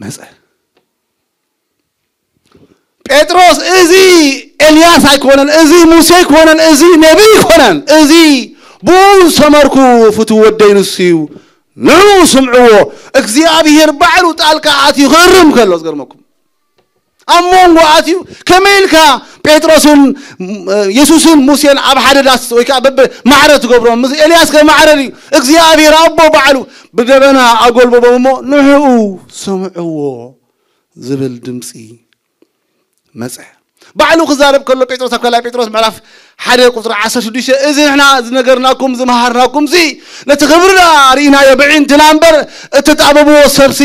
መጸ። ጴጥሮስ፣ "እዚ ኤልያስ ኣይኮነን፣ እዚ ሙሴ ኣይኮነን፣ እዚ ነቢይ ኣይኮነን፣ እዚ ብኡ ዝሰመርኩ ፍቱው ወደይ ንሱ እዩ፣ ንዕኡ ስምዕዎ።" እግዚኣብሔር ባዕሉ ጣልቃ ኣትዩ ክእርም ከሎ ዝገርመኩም። ኣብ መንጎ ኣትዩ ከመይ ኢልካ ጴጥሮስን የሱስን ሙሴን ኣብ ሓደ ዳስ ወይ ከዓ በብ ማዕረ ትገብሮም? ምስ ኤልያስ ከ ማዕረ ድዩ? እግዚኣብሔር ኣቦ ባዕሉ ብደበና ኣጎልበቦም እሞ ንዕኡ ስምዕዎ ዝብል ድምፂ መፀ። ባዕሉ ክዛረብ ከሎ ጴጥሮስ ኣብ ካልኣይ ጴጥሮስ ምዕራፍ ሓደ ቁፅሪ ዓሰርተ ሽዱሽተ፣ እዚ ንሕና ዝነገርናኩም ዝመሃርናኩም ሲ ነቲ ክብርና ርኢናዮ ብዒንትና እምበር እተጣበብዎ ሰብሲ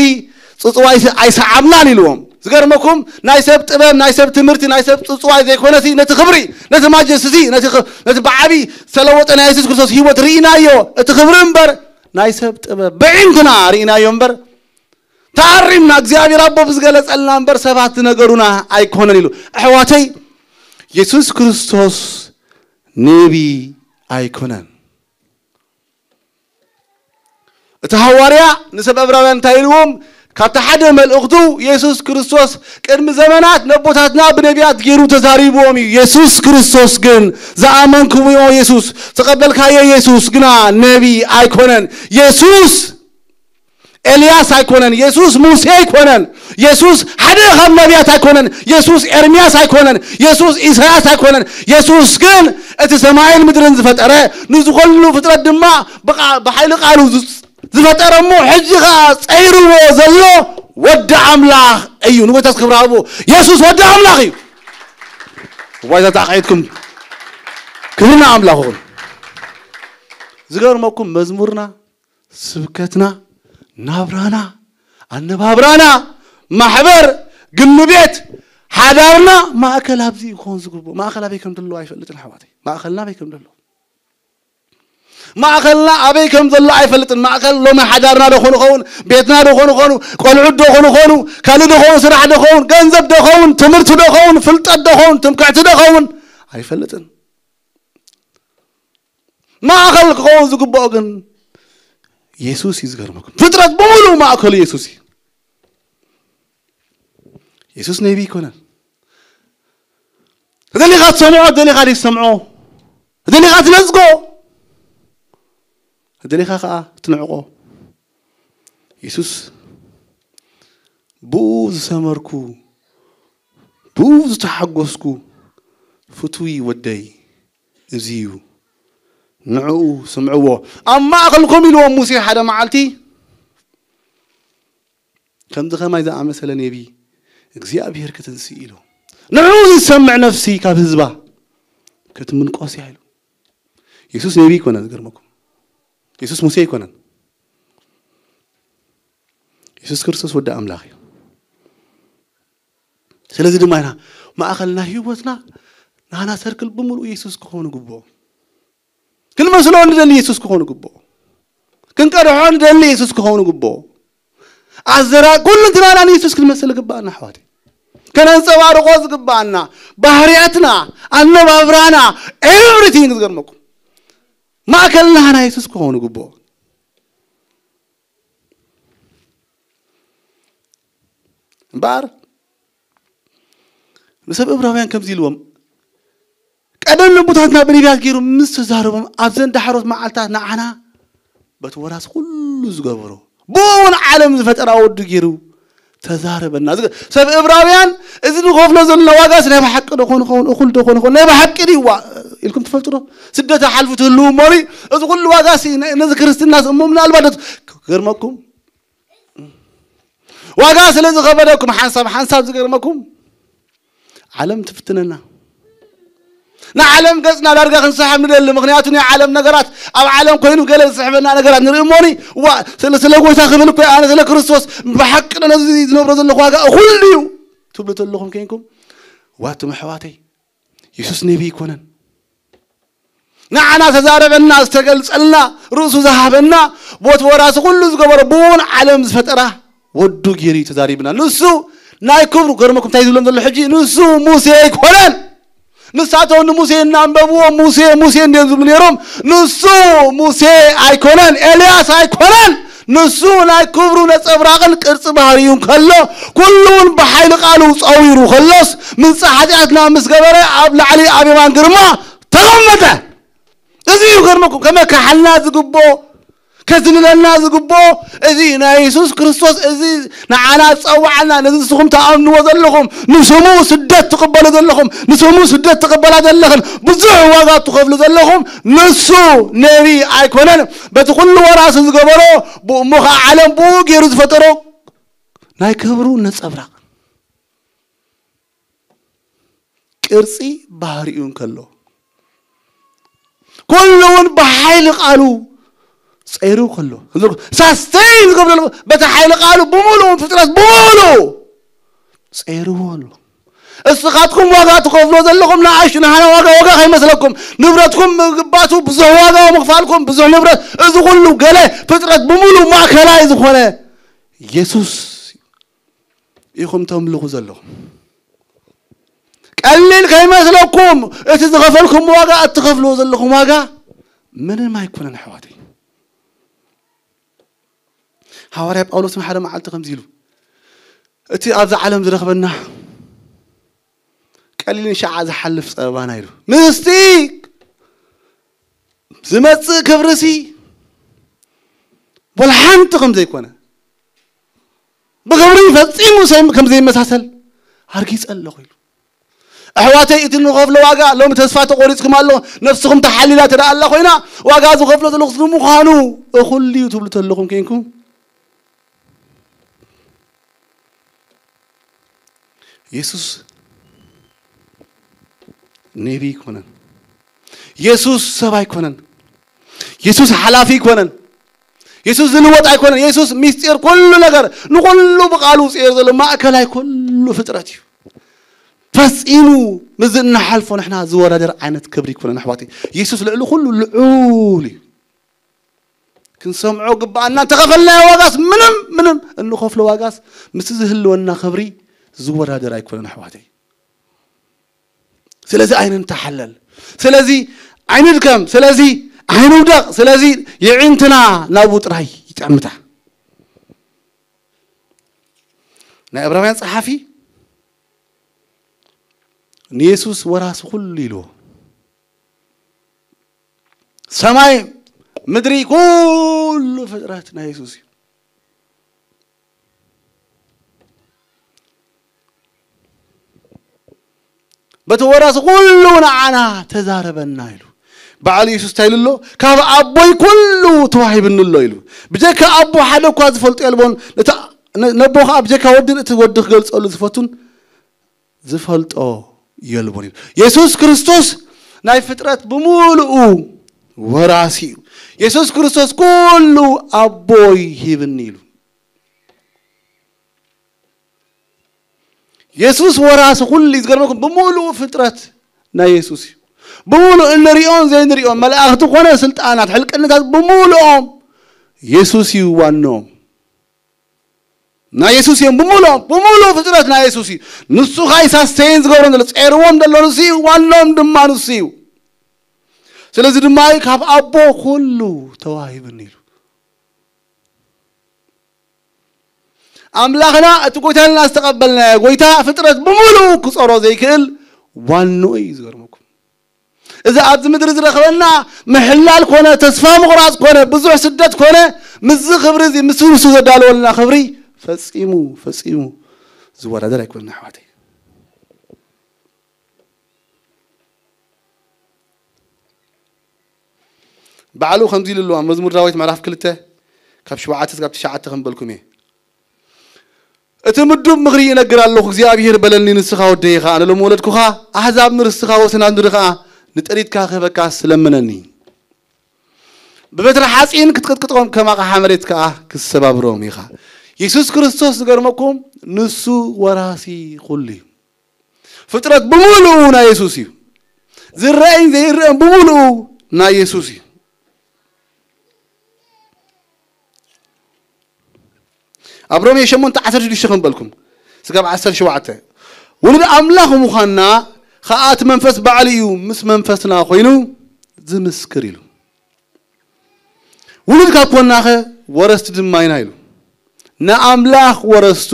ፅፅዋይ ኣይሰዓብናን ኢልዎም። ዝገርመኩም ናይ ሰብ ጥበብ ናይ ሰብ ትምህርቲ ናይ ሰብ ፅፅዋይ ዘይኮነሲ ነቲ ክብሪ ነቲ ማጀስቲ ነቲ ኽ- ነቲ ብዓቢ ዝተለወጠ ናይ የሱስ ክርስቶስ ህይወት ርኢናዮ። እቲ ክብሪ እምበር ናይ ሰብ ጥበብ ብዒንትና ርኢናዮ እምበር ተኣሪምና እግዚኣብሔር ኣቦ ብዝገለጸልና እምበር ሰባት ዝነገሩና ኣይኮነን ኢሉ። ኣሕዋተይ፣ የሱስ ክርስቶስ ነቢ ኣይኮነን። እቲ ሃዋርያ ንሰብ ዕብራውያን እንታይ ኢልዎም? ካብቲ ሓደ መልእኽቱ የሱስ ክርስቶስ ቅድሚ ዘመናት ነቦታትና ብነቢያት ገይሩ ተዛሪብዎም እዩ። የሱስ ክርስቶስ ግን ዝኣመንክዎ የሱስ ዝቐበልካዮ የሱስ ግና ነቢ ኣይኮነን። የሱስ ኤልያስ ኣይኮነን። የሱስ ሙሴ ኣይኮነን። የሱስ ሓደ ካብ ነቢያት ኣይኮነን። የሱስ ኤርምያስ ኣይኮነን። የሱስ ኢሳያስ ኣይኮነን። የሱስ ግን እቲ ሰማይን ምድርን ዝፈጠረ ንዝኾሉ ፍጥረት ድማ ብቓ- ብሓይሊ ቃሉ ዝ- ዝፈጠረ እሞ ሕጂ ኸዓ ጸይርዎ ዘሎ ወዲ ኣምላኽ እዩ። ንጎይታስ ክብሪ ሃቦ። የሱስ ወዲ ኣምላኽ እዩ። ዋይዛ ተዓቂድኩም ክብርና ኣምላኽ ይኹን። ዝገርመኩም መዝሙርና ስብከትና ናብራና ኣነባብራና ማሕበር ግምቤት ሓዳርና ማእከል ኣብዚ ይኾን ዝግብኦ። ማእከል ኣበይ ከም ዘለዎ ኣይፈልጥን ኣሕዋተይ። ማእከልና ኣበይ ከም ዘሎ ማእከልና ኣበይ ከም ዘሎ ኣይፈልጥን። ማእከል ሎሚ ሓዳርና ዶ ኾኑ ኸውን ቤትና ዶ ኾኑ ኾኑ ቆልዑት ዶ ኾኑ ኾኑ ካልእ ዶ ኸውን ስራሕ ዶ ኸውን ገንዘብ ዶ ኸውን ትምህርቲ ዶ ኸውን ፍልጠት ዶ ኸውን ትምክሕቲ ዶ ኸውን ኣይፈልጥን። ማእኸል ክኸውን ዝግብኦ ግን የሱስ እዩ። ዝገርመኩም ፍጥረት ብምሉእ ማእከሉ የሱስ እዩ። የሱስ ነቢ ይኮነን። እደሊኻ ትሰምዖ እደሊኻ ዘይትሰምዖ እደሊኻ ትነጽጎ እደሊኻ ከዓ ትንዕቆ። የሱስ ብኡ ዝሰመርኩ ብኡ ዝተሓጎስኩ ፍትዊ ወደይ እዚ እዩ፣ ንዕኡ ስምዕዎ። ኣብ ማእኸልኩም ኢልዎም ሙሴ ሓደ መዓልቲ፣ ከምዚ ኸማይ ዝኣመሰለ ነቢ እግዚኣብሔር ክትንስእ ኢሉ፣ ንዕኡ ዝሰምዕ ነፍሲ ካብ ህዝባ ክትምንቆስ እያ ኢሉ። የሱስ ነቢ ኣይኮነን። ዝገርመኩም የሱስ ሙሴ ኣይኮነን። የሱስ ክርስቶስ ወዲ ኣምላኽ እዩ። ስለዚ ድማ ኢና ማእኸል ናይ ህይወትና ናና ሰርክል ብምሉእ የሱስ ክኸውን ግብኦ። ክንመስሎ ንደሊ የሱስ ክኸውን ግብኦ። ክንቀድሖ ንደሊ የሱስ ክኸውን ግብኦ። ኣዘራ ኩልንትናና ንየሱስ ክንመስል ግባኣና ኣሕዋት። ከነንፀባርቆ ዝግባኣና ባህርያትና፣ ኣነባብራና፣ ኤቭሪቲንግ ዝገርመኩም ማእከልና ናይ የሱስ ክኸውን ግብኦ። እምበኣር ንሰብ እብራውያን ከምዚ ኢልዎም፣ ቀደም ነቦታትና ብነቢያት ገይሩ ምስ ተዛረቦም ኣብዘን ዳሕሮት መዓልታት ንዓና በቲ ወራስ ኩሉ ዝገበሮ ብኡ እውን ዓለም ዝፈጠራ ወዱ ገይሩ ተዛረበና። ዝገ- ሰብ እብራውያን እዚ ንኸፍሎ ዘለና ዋጋስ ናይ ብሓቂ ዶ ኾን ኸውን እኹል ዶ ኾን ኸውን ናይ ብሓቂ ድዩ ዋ ኢልኩም ትፈልጡ ዶ? ስደት ሓልፉ ትህልው እሞ እዚ ኩሉ ዋጋስ ነ- ነዚ ክርስትናስ እሞ ምናልባት ዶ- ክገርመኩም ዋጋ ስለ ዝኸበደኩም ሓንሳብ ሓንሳብ ዝገርመኩም ዓለም ትፍትነና። ንዓለም ገጽና ዳርጋ ክንሰሓብ ንደሊ። ምኽንያቱ ናይ ዓለም ነገራት ኣብ ዓለም ኮይኑ ገለ ዝስሕበና ነገራት ንርኢ እሞኒ ዋ ስለ ስለ ጎይታ ክብል እኮ ኣነ ስለ ክርስቶስ ብሓቂ ዶ ነዚ ዝነብሮ ዘለኹ ዋጋ እኹል ድዩ ትብሉ ተለኹም ከይንኩም ዋትም ኣሕዋተይ የሱስ ነቢ ኣይኮነን። ንዓና ተዛረበና ዝተገልጸልና ርእሱ ዝሃበና ቦት ወራሲ ኩሉ ዝገበረ ብውን ዓለም ዝፈጠራ ወዱ ገይሩ እዩ ተዛሪብና። ንሱ ናይ ክብሩ ገርመኩም እንታይ ዝብሎም ዘሎ ሕጂ ንሱ ሙሴ ኣይኮነን። ንሳቶም ንሙሴ እናንበብዎ ሙሴ ሙሴ እንዲዮም ዝብሉ ነይሮም። ንሱ ሙሴ ኣይኮነን፣ ኤልያስ ኣይኮነን። ንሱ ናይ ክብሩ ነጸብራቕን ቅርጺ ባህርዩ እንከሎ ኩሉ እውን ብሓይሊ ቃሉ ጸዊሩ ከሎስ ምንጻ ሓጢኣትና ምስ ገበረ ኣብ ላዕሊ ኣብ የማን ግርማ ተቐመጠ። እዚ እዩ ገርመኩም ከመካሓልና ዝግብኦ ከዝንለና ዝግብኦ እዚ ናይ የሱስ ክርስቶስ እዚ ንዓና ዝጸዋዓና ነዚ ንስኹም ትኣምንዎ ዘለኹም ንስሙ ስደት ትቕበሉ ዘለኹም ንስሙ ስደት ትቕበላ ዘለኽን ብዙሕ ዋጋ ትኸፍሉ ዘለኹም ንሱ ነቢ ኣይኮነን። በቲ ኩሉ ወራሲ ዝገበሮ ብኡ እሞ ኸዓ ዓለም ብኡ ገይሩ ዝፈጠሮ ናይ ክብሩ ነጸብራቕ ቅርጺ ባህሪኡ እንከሎ፣ ኩሉ እውን ብሓይሊ ቃሉ ጸይሩ ከሎ፣ ሳስተይን ዝገብረሉ በቲ ሓይሊ ቃሉ ብምሉኡ ፍጥረት ብምሉኡ ጸይርዎ ኣሎ። እስኻትኩም ዋጋ ትኸፍሎ ዘለኹም ንኣሽቱ ንሓና ዋጋ ዋጋ ከይመስለኩም፣ ንብረትኩም ምግባቱ ብዙሕ ዋጋ ምኽፋልኩም ብዙሕ ንብረት፣ እዚ ኩሉ ገለ ፍጥረት ብምሉኡ ማእከላይ ዝኾነ የሱስ ኢኹም ተምልኹ ዘለኹም። ቀሊል ከይመስለኩም፣ እቲ ዝኸፈልኩም ዋጋ፣ እትኸፍልዎ ዘለኹም ዋጋ ምንም ኣይኮነን ኣሕዋተይ። ሃዋርያ ጳውሎስ ንሓደ መዓልቲ ከምዚ ኢሉ፣ እቲ ኣብዚ ዓለም ዝረኽበና ቀሊልን ሻዓ ዝሓልፍ ጸበባና ኢሉ፣ ምስቲ ዝመጽእ ክብርሲ ወላ ሓንቲ ከም ዘይኮነ፣ ብክብሪ ፈጺሙ ሰም-፣ ከም ዘይመሳሰል ኣርጊጸ ኣለኹ ኢሉ። ኣሕዋተይ፣ እቲ ንኸፍሎ ዋጋ ሎሚ ተስፋ ተቖሪጽኩም ኣሎ። ነፍስኹም ተሓሊላ ትደኣ ኣላ ኮይና፣ ዋጋ ዝኸፍሎ ዘለኹስ ንምዃኑ እኹል ድዩ ትብሉ ተለኹም ኮይንኩም፣ የሱስ ነቢ ኣይኮነን። የሱስ ሰብ ኣይኮነን። የሱስ ሓላፊ ኣይኮነን። የሱስ ዝልወጥ ኣይኮነን። የሱስ ሚስጢር ኩሉ ነገር፣ ንኹሉ ብቃሉ ውፅኤ ዘሎ ማእከላይ ኩሉ ፍጥረት እዩ። ፈጺሙ ምስዚ እናሓልፎ ንሕና ዝወዳደር ዓይነት ክብሪ ኣይኮነን ኣሕዋተይ። የሱስ ልዕሊ ኩሉ ልዑል እዩ። ክንሰምዖ ግባኣና። እንተኸፈልናዮ ዋጋስ ምንም፣ ምንም እንኸፍሎ ዋጋስ ምስቲ ዝህልወና ክብሪ ዝወዳደር ኣይኮነን ኣሕዋተይ። ስለዚ ኣይንተሓለል። ስለዚ ኣይንድከም። ስለዚ ኣይንውደቕ። ስለዚ የዒንትና ናብኡ ጥራይ ይጠምታ። ናይ ዕብራውያን ጸሓፊ ንየሱስ ወራሲ ኩሉ ኢልዎ። ሰማይ፣ ምድሪ፣ ኩሉ ፍጥረት ናይ የሱስ እዩ። በቲ ወራሲ ኩሉ ንዓና ተዛረበና ኢሉ። በዓል የሱስ እንታይ ኢሉ ኣሎ? ካብ ኣቦይ ኩሉ ተዋሂብኒ ኣሎ ኢሉ። ብጀካ ኣቦ ሓደ እኳ ዝፈልጦ የልቦን። ነታ-፣ ነ-፣ ነቦ ከኣ ብጀካ ወዲ፣ እቲ ወዲ ክገልጸሉ ዝፈቱን ዝፈልጦ የልቦን ኢሉ። የሱስ ክርስቶስ ናይ ፍጥረት ብምሉኡ ወራሲ እዩ። የሱስ ክርስቶስ ኩሉ ኣቦይ ሂብኒ ኢሉ። የሱስ ወራሲ ኩሉ እዩ። ዝገርመኩም ብምሉኡ ፍጥረት ናይ የሱስ እዩ። ብምሉኡ እንሪኦን ዘይንሪኦን መላእኽቲ ኮነ ስልጣናት ሕልቅነታት ብምሉኦም የሱስ እዩ ዋንኦም። ናይ የሱስ እዮም ብምሉኦም። ብምሉኡ ፍጥረት ናይ የሱስ እዩ። ንሱ ኸኣ እዩ ሳስተይን ዝገብሮም ዘሎ፣ ጸይርዎም ዘሎ ንሱ እዩ፣ ዋንኦም ድማ ንሱ እዩ። ስለዚ ድማ እዩ ካብ ኣቦ ኩሉ ተዋሂብኒ ኢሉ። ኣምላኽና እቲ ጎይታ ኢልና ዝተቐበልናዮ ጎይታ ፍጥረት ብምሉኡ ክጸሮ ዘይክእል ዋንኡ እዩ። ዝገርመኩም እዚ ኣብዚ ምድሪ ዝረኽበና ምሕላል ኮነ ተስፋ ምቑራጽ ኮነ ብዙሕ ስደት ኮነ ምስዚ ክብሪ እዚ ምስ ንሱ ዘዳለወልና ክብሪ ፈጺሙ ፈጺሙ ዝወዳደር ኣይኮነን ኣሕዋተይ። ባዕሉ ከምዚ ኢሉ ኣለዋ መዝሙር ዳዊት ምዕራፍ ክልተ ካብ ሸውዓተ ክሳብ ትሽዓተ ከም በልኩም እየ። እቲ ምዱብ ምኽሪ ይነግር ኣለኹ እግዚኣብሔር በለኒ ንስኻ ወደይ ኢኻ ኣነ ሎም ወለድኩኻ ኣሕዛብ ንርስኻ ወሰናት ምድሪ ኸኣ ንጥሪትካ ክህበካ ስለምነኒ። ብበትሪ ሓፂን ክትቅጥቅጦም ከም ኣቕሓ መሬት ከኣ ክትሰባብሮም ኢኻ። የሱስ ክርስቶስ ዝገርመኩም ንሱ ወራሲ ኩሉ እዩ። ፍጥረት ብምሉኡ ናይ የሱስ እዩ። ዝረአይን ዘይረአን ብምሉኡ ናይ የሱስ እዩ። ኣብ ሮሜ ሸሞንተ ዓሰርተ ሽዱሽተ ከም በልኩም ስጋብ ዓሰርተ ሸውዓተ ውሉድ ኣምላኽ ምዃንና ኸኣ እቲ መንፈስ ባዕሉ እዩ ምስ መንፈስና ኮይኑ ዝምስክር ኢሉ። ውሉድ ካብ ኮናኸ ወረስቲ ድማ ኢና ኢሉ። ንኣምላኽ ወረስቱ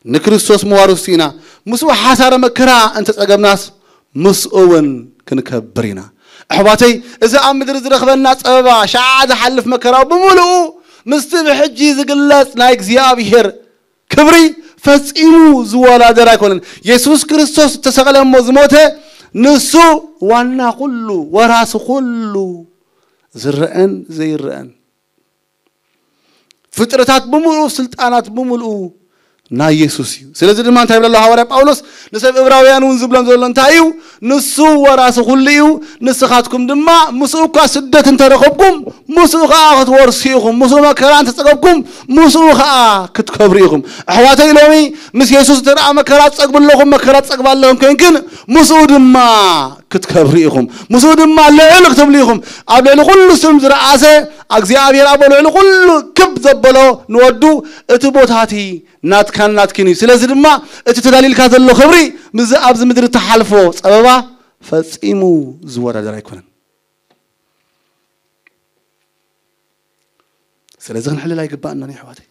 ንክርስቶስ መዋርስቱ ኢና። ምስኡ ሓሳረ መከራ እንተጸገብናስ ምስኡ እውን ክንከብር ኢና። ኣሕዋተይ እዚ ኣብ ምድሪ ዝረኽበና ጸበባ ሸዓ ዝሓልፍ መከራዊ ብምሉኡ ምስቲ ብሕጂ ዝግለጽ ናይ እግዚኣብሔር ክብሪ ፈጺሙ ዝወዳደር ኣይኮነን። የሱስ ክርስቶስ ዝተሰቐለ እሞ ዝሞተ ንሱ ዋና ኩሉ ወራሲ ኩሉ ዝረአን ዘይረአን ፍጥረታት ብምሉኡ ስልጣናት ብምሉኡ ናይ የሱስ እዩ። ስለዚ ድማ እንታይ ይብል ኣሎ ሃዋርያ ጳውሎስ ንሰብ እብራውያን እውን ዝብሎም ዘሎ እንታይ እዩ? ንሱ ወራሲ ኩሉ እዩ። ንስኻትኩም ድማ ምስኡ እኳ ስደት እንተረኸብኩም ምስኡ ከዓ ክትወርሱ ኢኹም። ምስኡ መከራ እንተጸገብኩም ምስኡ ከዓ ክትከብሩ ኢኹም። ኣሕዋተይ ሎሚ ምስ የሱስ እንተ ደኣ መከራ ትጸግቡ ኣለኹም፣ መከራ ትጸግባ ኣለኹም ኮይንክን ምስኡ ድማ ክትከብሩ ኢኹም። ምስኡ ድማ ልዕል ክትብሉ ኢኹም። ኣብ ልዕሊ ኩሉ ስም ዝረኣሰ እግዚኣብሔር ኣብ ልዕሊ ኩሉ ክብ ዘበሎ ንወዱ እቲ ቦታቲ ናትካን ናትኪን እዩ። ስለዚ ድማ እቲ ተዳሊልካ ዘሎ ክብሪ ምስዚ ኣብዚ ምድሪ እትሓልፎ ጸበባ ፈጺሙ ዝወዳደር ኣይኮነን። ስለዚ ክንሕልል ኣይግባእናን ኣሕዋተይ።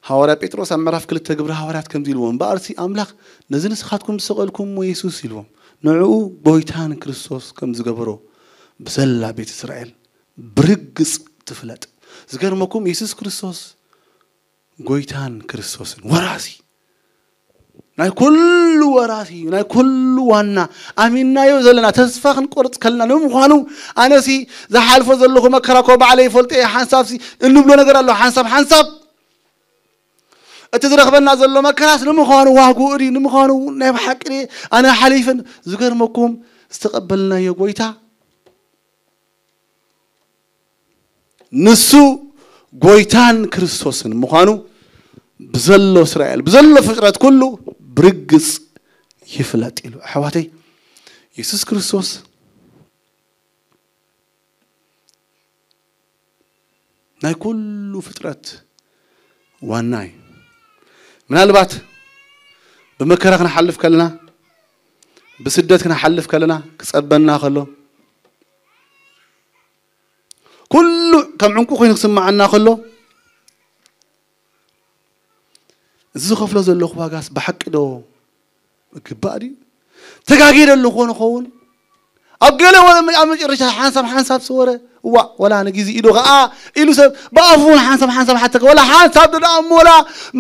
ሃዋርያ ጴጥሮስ ኣብ ምዕራፍ ክልተ ግብሪ ሃዋርያት ከምዚ ኢልዎም፣ እምበኣርሲ ኣምላኽ ነዚ ንስኻትኩም ዝሰቐልኩምዎ የሱስ ኢልዎም፣ ንዕኡ ጎይታን ክርስቶስ ከም ዝገበሮ ብዘላ ቤት እስራኤል ብርግጽ ትፍለጥ። ዝገርመኩም የሱስ ክርስቶስ ጎይታን ክርስቶስን ወራሲ ናይ ኩሉ ወራሲ ናይ ኩሉ ዋና ኣሚንናዮ ዘለና ተስፋ ክንቆርጽ ከልና ንምዃኑ ኣነሲ ዝሓልፎ ዘለኹ መከራ እኮ ባዕለይ ይፈልጦ እየ። ሓንሳብሲ እንብሎ ነገር ኣሎ ሓንሳብ ሓንሳብ እቲ ዝረኽበና ዘሎ መከራስ ንምዃኑ ዋግኡ ድዩ ንምዃኑ ናይ ብሓቂ ድየ ኣነ ሓሊፍን ዝገርመኩም ዝተቐበልናዮ ጎይታ ንሱ ጎይታን ክርስቶስን ምዃኑ ብዘሎ እስራኤል ብዘሎ ፍጥረት ኩሉ ብርግጽ ይፍለጥ ኢሉ ኣሕዋተይ የሱስ ክርስቶስ ናይ ኩሉ ፍጥረት ዋና እዩ። ምናልባት ብመከራ ክንሓልፍ ከለና ብስደት ክንሓልፍ ከለና ክጸበና ከሎ ኩሉ ከም ዕንቁ ኮይኑ ክስምዓና ከሎ እዚ ዝኸፍሎ ዘለኹ ዋጋስ ብሓቂ ዶ ይግባእ ድዩ? ተጋግየ ዶ ኣለኹ ንኸውን? ኣብ ገለ ወረ ኣብ መጨረሻ ሓንሳብ ሓንሳብ ሰወረ እዋ ወላ ንግዜ ኢዶ ከዓ ኢሉ ሰብ ብኣፉ እውን ሓንሳብ ሓንሳብ ሓተከ ወላ ሓንሳብ ዶ ደኣ እሞ ወላ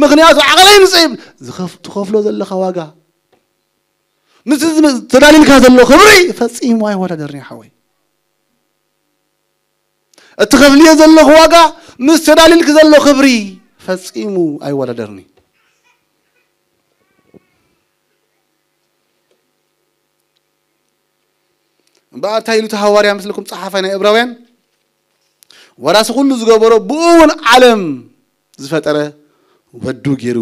ምክንያቱ ዓቕለይ ንፅይብ ዝኸፍ- ትኸፍሎ ዘለኻ ዋጋ ምስ ተዳሊልካ ዘሎ ክብሪ ፈፂሙ ኣይወዳደርን ሓወይ። እትኸፍልዮ ዘለኹ ዋጋ ምስ ተዳሊልክ ዘሎ ክብሪ ፈጺሙ ኣይወዳደርኒ። እምበኣር እንታይ ኢሉ እቲ ሃዋርያ ምስልኩም ጸሓፋይ ናይ እብራውያን? ወራሲ ኩሉ ዝገበሮ ብኡ እውን ዓለም ዝፈጠረ ወዱ ገይሩ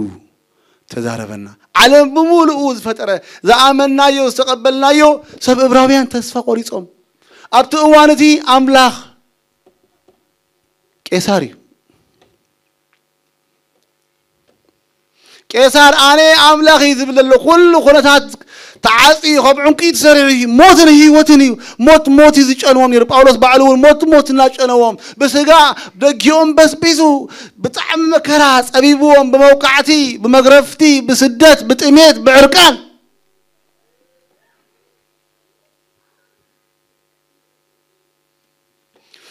ተዛረበና። ዓለም ብምሉኡ ዝፈጠረ ዝኣመንናዮ ዝተቐበልናዮ ሰብ እብራውያን ተስፋ ቆሪጾም ኣብቲ እዋን እቲ ኣምላኽ ቄሳር እዩ። ቄሳር ኣነ ኣምላኽ እዩ ዝብል ዘሎ ኩሉ ኩነታት ተዓፅዩ ካብ ዕንቂ ተሰሪሑ ሞትን ህይወትን እዩ። ሞት ሞት እዩ ዝጨንዎም ነይሩ። ጳውሎስ ባዕሉ እውን ሞት ሞት እናጨነዎም ብስጋ ደጊኦም በስቢሱ ብጣዕሚ መከራ ፀቢብዎም ብመውቃዕቲ ብመግረፍቲ ብስደት ብጥሜት ብዕርቃን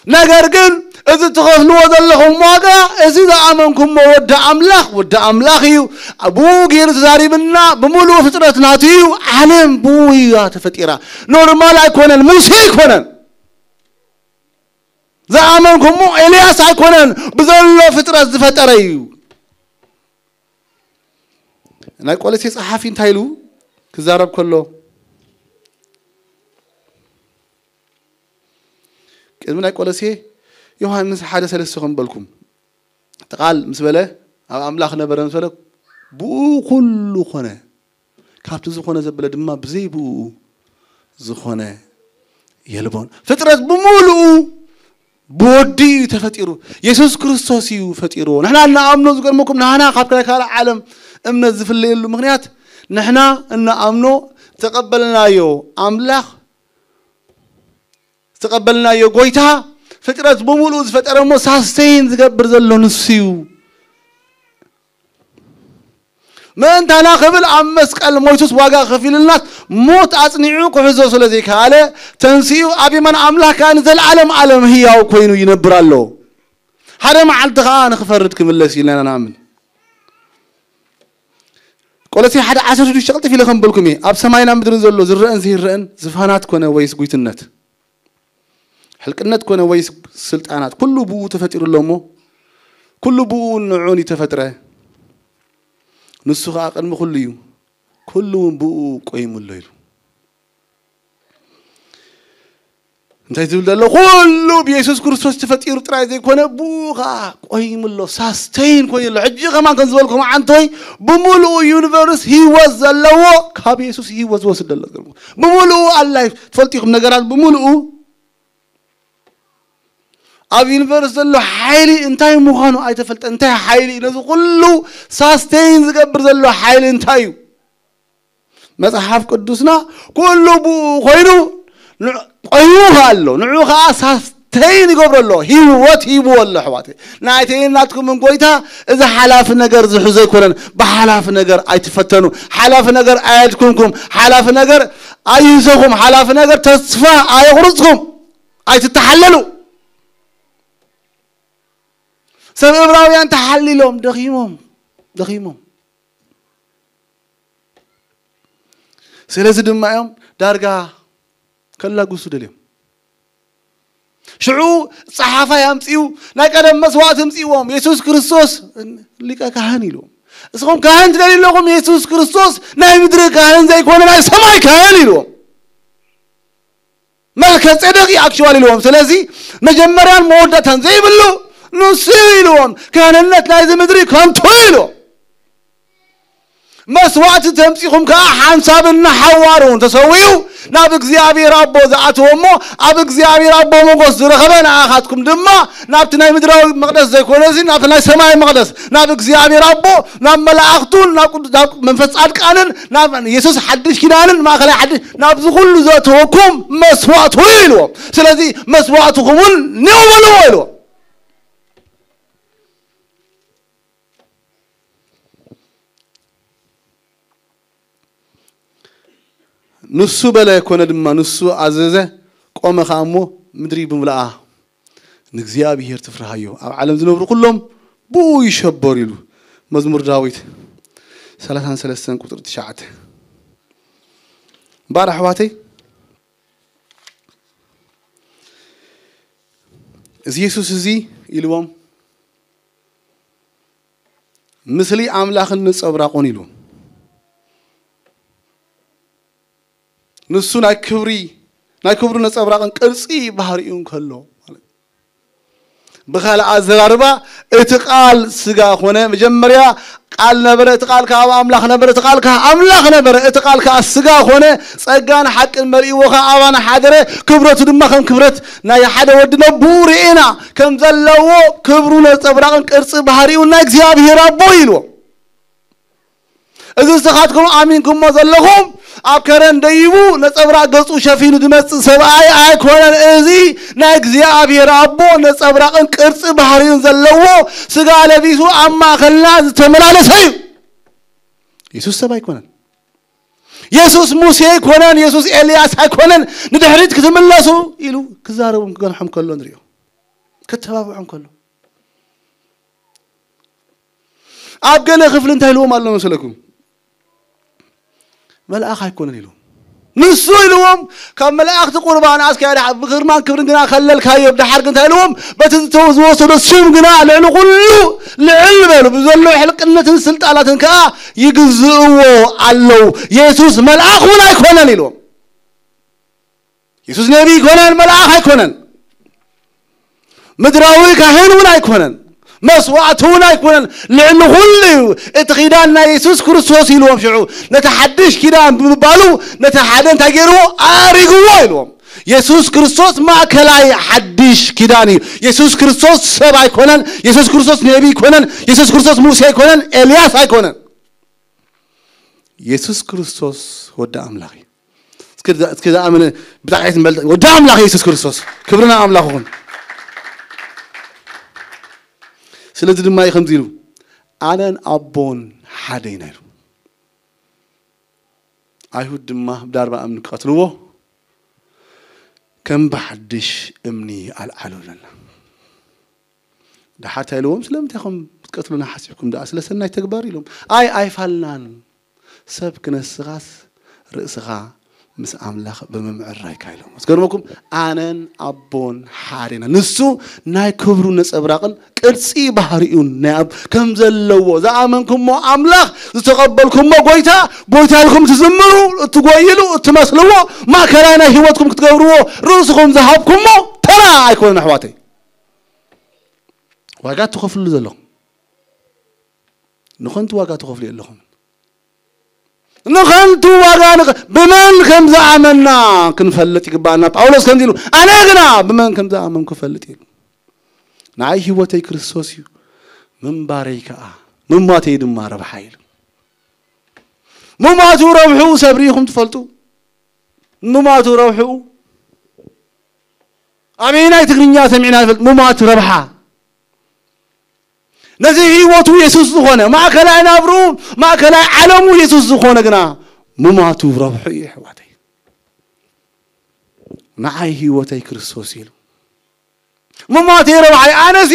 ነገር ግን እዚ ትኸፍልዎ ዘለኹም ዋጋ እዚ ዝኣመንኩሞ ወዲ ኣምላኽ ወዲ ኣምላኽ እዩ። ብኡ ገይሩ ተዛሪብና ብምሉእ ፍጥረት ናቱ እዩ። ዓለም ብኡ እያ ተፈጢራ። ኖርማል ኣይኮነን፣ ሙሴ ኣይኮነን፣ ዝኣመንኩሞ ኤልያስ ኣይኮነን፣ ብዘሎ ፍጥረት ዝፈጠረ እዩ። ናይ ቆለሴ ጸሓፊ እንታይ ኢሉ ክዛረብ ከሎ ቅድሚ ናይ ቆለሴ ዮሃንስ ሓደ ሰለስተ ከም በልኩም እቲ ቃል ምስ በለ ኣብ ኣምላኽ ነበረ ምስ በለ ብኡ ኩሉ ኮነ ካብቲ ዝኾነ ዘበለ ድማ ብዘይ ብኡ ዝኾነ የልቦን። ፍጥረት ብምሉኡ ብወዲ እዩ ተፈጢሩ። የሱስ ክርስቶስ እዩ ፈጢርዎ። ንሕና እናኣምኖ ዝገርመኩም ናህና ካብ ናይ ካልእ ዓለም እምነት ዝፍለየሉ ምክንያት ንሕና እናኣምኖ ዝተቐበልናዮ ኣምላኽ ዝተቐበልናዮ ጎይታ ፍጥረት ብምሉኡ ዝፈጠረ እሞ ሳስተይን ዝገብር ዘሎ ንሱ እዩ። ምእንታና ክብል ኣብ መስቀል ሞይቱስ ዋጋ ከፊሉልናስ ሞት ኣጽኒዑ ክሕዞ ስለ ዘይከኣለ ተንሲኡ ኣብ የማን ኣምላኽ ከኣ ንዘለዓለም ዓለም ህያው ኮይኑ ይነብር ኣሎ። ሓደ መዓልቲ ከኣ ንኽፈርድ ክምለስ እዩ ኢልና ንኣምን። ቆሎሴ ሓደ ዓሰርተ ሽዱሽተ ቅልጥፍ ኢለ ከም በልኩም እየ ኣብ ሰማይና ምድርን ዘሎ ዝረአን ዘይረአን ዝፋናት ኮነ ወይስ ጉይትነት ሕልቅነት ኮነ ወይ ስልጣናት ኩሉ ብኡ ተፈጢሩ ኣሎ እሞ፣ ኩሉ ብኡ ንዑን እዩ ተፈጥረ። ንሱ ኸዓ ቅድሚ ኩሉ እዩ፣ ኩሉ እውን ብኡ ቆይሙ ኣሎ ኢሉ። እንታይ ዝብል ዘሎ? ኩሉ ብየሱስ ክርስቶስ ተፈጢሩ ጥራይ ዘይኮነ፣ ብኡ ኸዓ ቆይሙ ኣሎ። ሳስተይን ኮይኑ ኣሎ። ሕጂ ከማን ከም ዝበልኩም፣ ዓንተወይ፣ ብምሉኡ ዩኒቨርስ ህይወት ዘለዎ ካብ የሱስ ህይወት ዝወስድ ዘሎ። ብምሉኡ ኣላይፍ ትፈልጡ ኢኹም፣ ነገራት ብምሉኡ ኣብ ዩኒቨርስ ዘሎ ሓይሊ እንታይ ምዃኑ ኣይተፈልጠ። እንታይ ሓይሊ እዩ? ነዚ ኩሉ ሳስተይን ዝገብር ዘሎ ሓይሊ እንታይ እዩ? መጽሓፍ ቅዱስና ኩሉ ብኡ ኮይኑ፣ ንዑ-፣ ቆይሙ ከኣ ኣሎ። ንዑ ከኣ ሳስተይን ይገብሮ ኣሎ። ህይወት ሂብዎ ኣሎ፣ ኣሕዋተይ። ናይተይን ናትኩምን ጎይታ እዚ ሓላፊ ነገር ዝሕዞ ኣይኮነን። ብሓላፊ ነገር ኣይትፈተኑ። ሓላፊ ነገር ኣየድክምኩም። ሓላፊ ነገር ኣይህሰኹም። ሓላፊ ነገር ተስፋ ኣየቑርጽኩም። ኣይትተሓለሉ። ሰብ ዕብራውያን ተሓሊሎም፣ ደኺሞም፣ ደኺሞም። ስለዚ ድማ እዮም ዳርጋ ከላግሱ ደልዮም። ሽዑ ጸሓፋይ ኣምጺኡ ናይ ቀደም መስዋዕቲ ኣምጺእዎም። የሱስ ክርስቶስ ሊቀ ካህን ኢልዎም። እስኹም ካህን ትደልዩ ኣለኹም፣ የሱስ ክርስቶስ ናይ ምድሪ ካህን ዘይኮነ ናይ ሰማይ ካህን ኢልዎም። መልከ ጼዴቅ እዩ ኣክቹዋሊ ኢልዎም። ስለዚ መጀመርያን መወዳእታን ዘይብሉ ንሱ እዩ ኢልዎም። ካህንነት ናይዚ ምድሪ ከንቱ እዩ ኢልዎም። መስዋዕቲ ተምጺኹም ከኣ ሓንሳብን ንሓዋሩን ተሰዊኡ ናብ እግዚኣብሔር ኣቦ ዝኣተወ እሞ፣ ኣብ እግዚኣብሔር ኣቦ ሞገስ ዝረኸበ፣ ንኣኻትኩም ድማ ናብቲ ናይ ምድራዊ መቕደስ ዘይኮነሲ ናብቲ ናይ ሰማይ መቕደስ፣ ናብ እግዚኣብሔር ኣቦ፣ ናብ መላእኽቱን ናብ ቅዱ-፣ ናብ መንፈስ ጻድቃንን ናብ የሱስ ሓድሽ ኪዳንን ማእከላይ ሓድሽ ናብዚ ኩሉ ዘእተወኩም መስዋዕቱ እዩ ኢልዎም። ስለዚ መስዋዕትኹም እውን ኔው በልዎ ኢልዎም። ንሱ በለ፣ ኮነ ድማ። ንሱ ኣዘዘ፣ ቆመ ኸኣ እሞ፣ ምድሪ ብምልኣ ንእግዚኣብሔር ትፍርሃዮ፣ ኣብ ዓለም ዝነብሩ ኩሎም ብኡ ይሸበሩ ኢሉ። መዝሙር ዳዊት ሰላሳን ሰለስተን ቁጽሪ ትሽዓተ። እምበኣር ኣሕዋተይ፣ እዚ የሱስ እዚ ኢልዎም፣ ምስሊ ኣምላኽን ነጸብራቑን ኢሉ። ንሱ ናይ ክብሪ፣ ናይ ክብሩ ነጸብራቕን ቅርጺ ባህሪኡ እንከሎ ማለት። ብኻልእ ኣዘራርባ፣ እቲ ቃል ስጋ ኾነ። መጀመርያ ቃል ነበረ፣ እቲ ቃል ከኣ ኣብ ኣምላኽ ነበረ፣ እቲ ቃል ከኣ ኣምላኽ ነበረ፣ እቲ ቃል ከኣ ስጋ ኾነ፣ ጸጋን ሓቅን መሊእዎ ከኣ ኣባና ሓደረ፣ ክብረቱ ድማ ከም ክብረት ናይ ሓደ ወዲ ነብኡ ርኤና፣ ከም ዘለዎ ክብሩ ነጸብራቕን ቅርጺ ባህሪኡ ናይ እግዚኣብሔር ኣቦ ኢልዎ። እዚ ንስኻትኩም ኣሚንኩሞ ዘለኹም፣ ኣብ ከረን ደይቡ ነጸብራቕ ገጹ ሸፊኑ ዝመጽእ ሰብኣይ ኣይኮነን። እዚ ናይ እግዚኣብሔር ኣቦ ነጸብራቕን ቅርጺ ባህሪን ዘለዎ፣ ስጋ ለቢሱ ኣብ ማእከልና ዝተመላለሰ እዩ። የሱስ ሰብ ኣይኮነን። የሱስ ሙሴ ኣይኮነን። የሱስ ኤልያስ ኣይኮነን። ንድሕሪት ክትምለሱ ኢሉ ክዛረቦም ክገንሖም ከሎ ንሪኦ። ከተባብዖም ከሎ። ኣብ ገለ ክፍሊ እንታይ ኢልዎም ኣሎ መሰለኩም? መልኣኽ ኣይኮነን ኢልዎም። ንሱ ኢልዎም፣ ካብ መላእኽቲ ቁርባን ኣስካያ ድሓ-፣ ብግርማን ክብርን ግና ከለልካዮ። ብድሓር ግን እንታይ ኢልዎም? በቲ ዝተው-፣ ዝወሰዶ ስም ግና ልዕሊ ኩሉ ልዕል በሉ። ብዘሎ ሕልቅነትን ስልጣናትን ከኣ ይግዝእዎ ኣለዉ። የሱስ መልኣኽ እውን ኣይኮነን ኢልዎም። የሱስ ነቢይ ኣይኮነን፣ መልኣኽ ኣይኮነን፣ ምድራዊ ካህን እውን ኣይኮነን፣ መስዋዕቲ እውን ኣይኮነን። ልዕሊ ኩሉ እዩ። እቲ ኪዳን ናይ የሱስ ክርስቶስ ኢልዎም ሽዑ፣ ነቲ ሓድሽ ኪዳን ብምባሉ ነቲ ሓደ እንታይ ገይርዎ? ኣሪግዎ ኢልዎም። የሱስ ክርስቶስ ማእከላይ ሓድሽ ኪዳን እዩ። የሱስ ክርስቶስ ሰብ ኣይኮነን። የሱስ ክርስቶስ ነቢይ ኣይኮነን። የሱስ ክርስቶስ ሙሴ ኣይኮነን፣ ኤልያስ ኣይኮነን። የሱስ ክርስቶስ ወዲ ኣምላኽ እዩ። እስኪ እዛ-፣ እስኪ ዝኣመነ ብጣዕዒት ንበል። ወዲ ኣምላኽ የሱስ ክርስቶስ፣ ክብሪ ናብ ኣምላኽ ይኹን። ስለዚ ድማ እዩ ከምዚ ኢሉ፣ "ኣነን ኣቦን ሓደ ኢና" ኢሉ። ኣይሁድ ድማ ብዳርባ እምኒ ክቐትልዎ፣ ከም ብሓድሽ እምኒ ኣልዓሉ ኣለና። ደሓር እንታይ ኢልዎም? "ስለምንታይ ኢኹም ክትቀትሉና ሓሲብኩም ደኣ? ስለ ሰናይ ተግባር?" ኢሎም። "ኣይ፣ ኣይፋልናን። ሰብ ክነስኻስ ርእስኻ፣ ምስ ኣምላኽ ብምምዕራይ ካይሎም ዝገርመኩም ኣነን ኣቦን ሓሬና ንሱ ናይ ክብሩ ነጸብራቕን ቅርጺ ባህሪኡን ናይ ኣብ ከም ዘለዎ ዝኣመንኩሞ ኣምላኽ ዝተቐበልኩሞ ጎይታ ጎይታ ኢልኩም ትዝምሩ እትጎይሉ እትመስልዎ ማእከላይ ናይ ህይወትኩም ክትገብርዎ ርእስኹም ዝሃብኩሞ ተራ ኣይኮነን ኣሕዋተይ። ዋጋ ትኸፍሉ ዘለኹም ንኸንቱ ዋጋ ትኸፍሉ የለኹም። ንኸንቱ ዋጋ ንኸ- ብመን ከም ዝኣመና ክንፈልጥ ይግባኣና። ጳውሎስ ከምዚ ኢሉ ኣነ ግና ብመን ከም ዝኣመንኩ ፈልጥ ኢሉ። ንዓይ ህይወተይ ክርስቶስ እዩ፣ ምንባረይ ከዓ ምሟተይ ድማ ረብሓ ኢሉ። ምሟቱ ረብሑ ሰብ ርኢኹም ትፈልጡ? ምሟቱ ረብሑ ኣበየናይ ትግርኛ ሰሚዕና ንፈልጥ? ምሟቱ ረብሓ ነዚ ህይወቱ የሱስ ዝኾነ ማእከላይ ናብርኡ ማእከላይ ዓለሙ የሱስ ዝኾነ ግና ምማቱ ረብሑ እዩ ኣሕዋተይ። ንዓይ ህይወተይ ክርስቶስ ኢሉ ምማተይ ረብሓይ ኣነሲ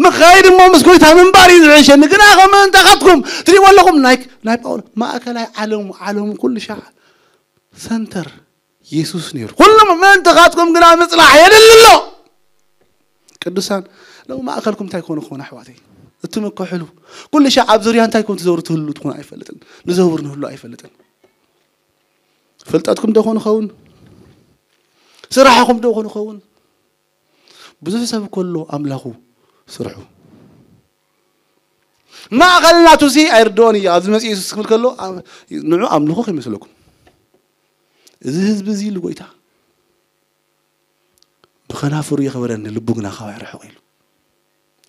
ምኻይድ እሞ ምስ ጎይታ ምንባር እዩ ዝሕሸኒ። ግና ከምእንታኻትኩም ትሪእዎ ኣለኹም ናይ ጳውሎ ማእከላይ ዓለሙ ዓለሙ ኩሉ ሻዕ ሰንተር የሱስ ነይሩ። ኩሎም ምእንትኻትኩም ግና ምጽናሕ የድሊ ኣሎ። ቅዱሳን ለው ማእከልኩም እንታይ ኮነ ክኾነ ኣሕዋተይ እትምክሕሉ ኩሉ ሻዕ ኣብ ዙርያ እንታይ ኮን ትዘብሩ ትህሉ ትኾኑ ኣይፈልጥን። ንዘብሩ ንህሉ ኣይፈልጥን። ፍልጠትኩም ዶ ኮን ኸውን? ስራሕኹም ዶ ኮን ኸውን? ብዙሕ ሰብ ከሎ ኣምላኹ ስርሑ ማእኸል ናቱ ሲ ኣይርድኦን እዩ። ኣብዚ መፅኡ የሱስ ክብል ከሎ ንዑ ኣምልኹ ከይመስለኩም። እዚ ህዝቢ እዚ ኢሉ ጎይታ ብኸናፍሩ የኽብረኒ ልቡ ግና ካብ ኣይርሕቕ ኢሉ።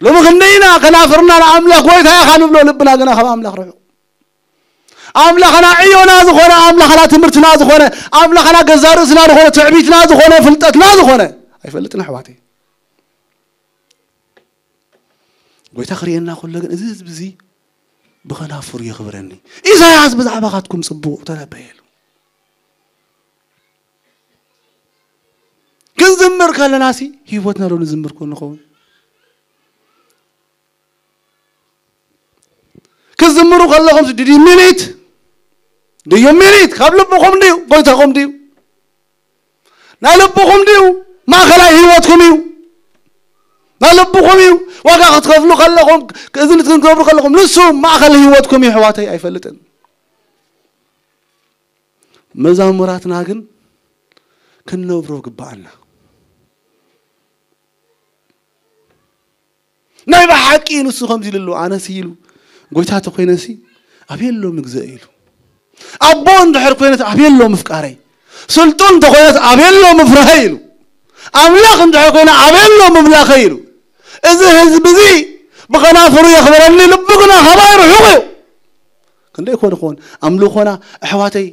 ሎሚ ክንደይ ኢና ከናፍርና ንኣምላኽ ጎይታ ኢኻ ንብሎ ልብና ግና ካብ ኣምላኽ ርሑቕ። ኣምላኽና ዕዮና ዝኾነ ኣምላኽና ትምህርትና ዝኾነ ኣምላኽና ገዛ ርእስና ዝኾነ ትዕቢትና ዝኾነ ፍልጠትና ዝኾነ ኣይፈልጥን ኣሕዋተይ። ጎይታ ክርእየና ከሎ ግን እዚ ህዝቢ እዚ ብኸናፍሩ የኽብረኒ። ኢሳያስ ብዛዕባኻትኩም ጽቡቕ ተነበየሉ። ክንዝምር ከለና ሲ ህይወትና ዶ ንዝምር ኮን ንኸውን? ክዝምሩ ከለኹም ድዩ ሚኒት ድዩ ሚኒት ካብ ልብኹም ድዩ ጎይታኹም ድዩ ናይ ልብኹም ድዩ ማእኸላይ ህይወትኩም እዩ ናይ ልብኹም እዩ ዋጋ ክትከፍሉ ከለኹም እዚ ክትገብሩ ከለኹም ንሱ ማእኸል ህይወትኩም እዩ ኣሕዋተይ ኣይፈልጥን መዛሙራትና ግን ክንነብሮ ግባኣና ናይ ብሓቂ ንሱ ከምዚ ኢሉ ኣሎ ኣነሲ ኢሉ ጎይታ ተኮይነሲ ኣበየሎ ምግዘእ ኢሉ ኣቦ እንድሕር ኮይነት ኣበየሎ ምፍቃረይ ስልጡን እንተኮይነት ኣበየሎ ምፍራሀይ ኢሉ ኣምላኽ እንድሕር ኮይነ ኣበየሎ ምምላኸይ ኢሉ እዚ ህዝቢ እዚ ብኸናፍሩ የኽብረኒ ልቡ ግና ካባይ ርሑቕ እዩ ክንደይ ኮን ኾን ኣምልኾና ኣሕዋተይ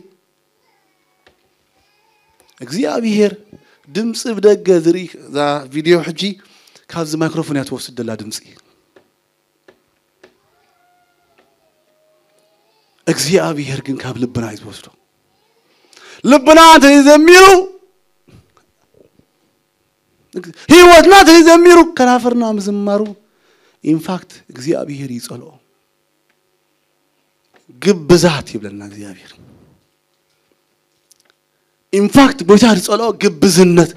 እግዚኣብሄር ድምፂ ብደገ ዝርኢ እዛ ቪድዮ ሕጂ ካብዚ ማይክሮፎን እያ ትወስድ ዘላ ድምፂ እግዚኣብሄር ግን ካብ ልብና እዩ ዝወስዶ ልብና እንተ ዘሚሩ ህይወትና እንተ ዘሚሩ ከናፍርና ምዝማሩ ኢንፋክት እግዚኣብሄር ይፀልኦ ግብዛት ይብለና እግዚኣብሔር ኢንፋክት ጎይታ ዝፀልኦ ግብዝነት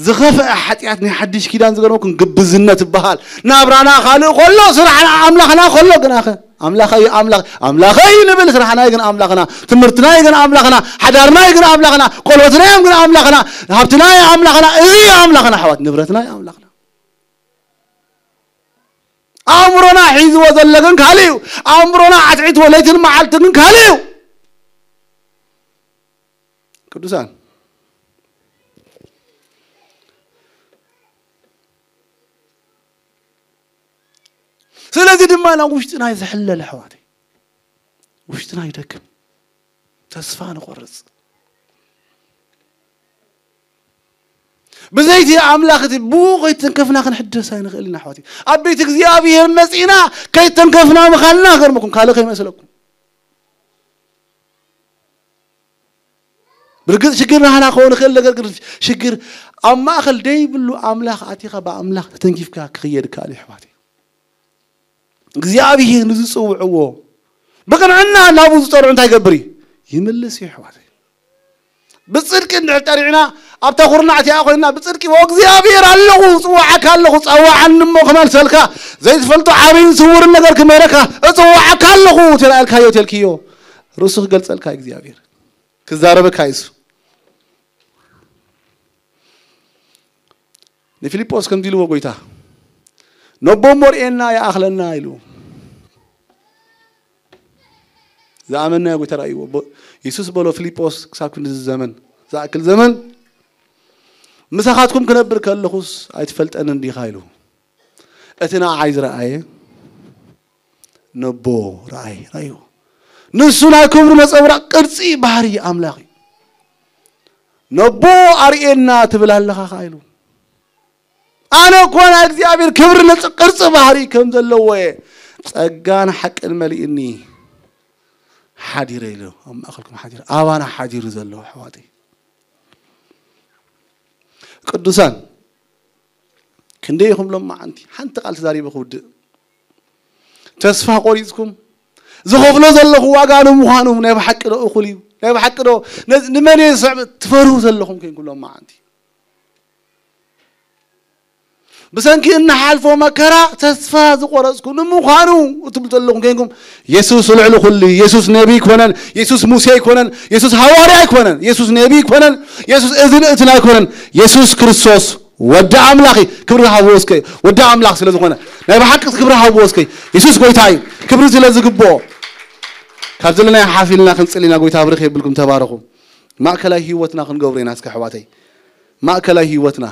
ዝኸፍአ ሓጢኣት ናይ ሓድሽ ኪዳን ዝገርመኩም ግብዝነት ይበሃል ናብራና ካልእ ከሎ ስራሕና ኣምላኽና ከሎ ግናኸ ኣምላኸይ ኣምላኽ ኣምላኸይ ንብል ስራሕናይ ግን ኣምላኽና ትምህርትናይ ግን ኣምላኽና ሓዳርናይ ግን ኣምላኽና ቆልበትናዮም ግን ኣምላኽና ሃብትናይ ኣምላኽና እዚ ኣምላኽና ኣሕዋት ንብረትናይ ኣምላኽና ኣእምሮና ሒዝዎ ዘሎ ግን ካልእ እዩ። ኣእምሮና ዓትዒትዎ ለይትን መዓልትን ግን ካልእ እዩ። ቅዱሳን ስለዚ ድማ ናብ ውሽጥና እዩ ዝሕለል ኣሕዋተይ ውሽጥና ይደክም ተስፋ ንቆርፅ ብዘይቲ ኣምላኽ እቲ ብኡ ከይተንከፍና ክንሕደስ ኣይንኽእል ኢና ኣሕዋት ኣብ ቤት እግዚኣብሔር መፂእና ከይተንከፍና ምኻንና ገርመኩም ካልእ ከይመስለኩም ብርግፅ ሽግር ናህና ከውን ይኽእል ነገር ግን ሽግር ኣብ ማእኸል ደይብሉ ኣምላኽ ኣቲኻ ብኣምላኽ ተተንኪፍካ ክኽየድ ከኣል ኣሕዋት እግዚኣብሔር ንዝፅውዕዎ ብቕንዕና ናብኡ ዝፀርዑ እንታይ ይገብር እዩ ይምልስ እዩ ኣሕዋት ብጽድቂ እንድሕር ጠሪዕና ኣብታ ኩርናዕ እቲኣ ኮይንና ብጽድቂ እግዚኣብሔር ኣለኹ፣ እጽውዓካ ኣለኹ፣ ጸውዓኒ እሞ ክመልሰልካ፣ ዘይትፈልጦ ዓብይን ስውርን ነገር ክምህረካ እጽውዓካ ኣለኹ። ተላልካዮ ተልክዮ ርእሱ ክገልጸልካ እግዚኣብሔር ክዛረበካ እዩ። ንፊልጶስ ከምዚ ኢልዎ ጎይታ፣ ነቦ እሞ ርእየና ይኣኽለና ኢሉ። ዝኣመናዮ ጎይታ ራእይዎ። የሱስ በሎ፣ ፊልጶስ፣ ክሳብ ክንዲ ዘመን ዝኣክል ዘመን ምሳኻትኩም ክነብር ከለኹስ ኣይትፈልጠንን ዲኻ ኢሉ። እቲ ንዓይ ዝረኣየ ነቦ ረኣየ ራእይዎ። ንሱ ናይ ክብሩ ነጸብራቕ ቅርጺ ባህሪ ኣምላኽ እዩ። ነቦ ኣርእየና ትብል ኣለኻ ኢሉ። ኣነ እኮ ናይ እግዚኣብሔር ክብሪ ነጽ ቅርጺ ባህሪ ከም ዘለዎ እየ። ጸጋን ሓቅን መሊእኒ ሓዲረ ኢሉ ኣብ ማእኸልኩም ሓዲረ ኣባና ሓዲሩ ዘሎ ኣሕዋተይ ቅዱሳን። ክንደይ ኢኹም ሎማዓንቲ ሓንቲ ቃል ተዛሪበ ክውድእ? ተስፋ ቆሪጽኩም ዝኸፍሎ ዘለኹ ዋጋ ንምዃኑ ናይ ብሓቂ ዶ እኹል እዩ? ናይ ብሓቂ ዶ ንመን እየ ዝስዕብ ትፈርሁ ዘለኹም ኮይንኩም ሎማዓንቲ ብሰንኪ እንሓልፎ መከራ ተስፋ ዝቆረጽኩ ንምዃኑ እትብሉ ዘለኹም ኮይንኩም፣ የሱስ ልዕሊ ኩሉ፣ የሱስ ነቢ ኣይኮነን፣ የሱስ ሙሴ ኣይኮነን፣ የሱስ ሃዋርያ ኣይኮነን፣ የሱስ ነቢ ኣይኮነን፣ የሱስ እዝን እትን ኣይኮነን፣ የሱስ ክርስቶስ ወዲ ኣምላኽ እዩ። ክብሪ ሃብዎ እስከ፣ ወዲ ኣምላኽ ስለ ዝኾነ ናይ ብሓቂ ክብሪ ሃብዎ እስከ። የሱስ ጎይታ እዩ፣ ክብሪ ስለ ዝግብኦ። ካብ ዘለናዮ ሓፍ ኢልና ክንጽሊ ኢና። ጎይታ ብርኽ የብልኩም፣ ተባረኹ። ማእከላይ ህይወትና ክንገብሮ ኢና እስከ ኣሕዋተይ፣ ማእከላይ ህይወትና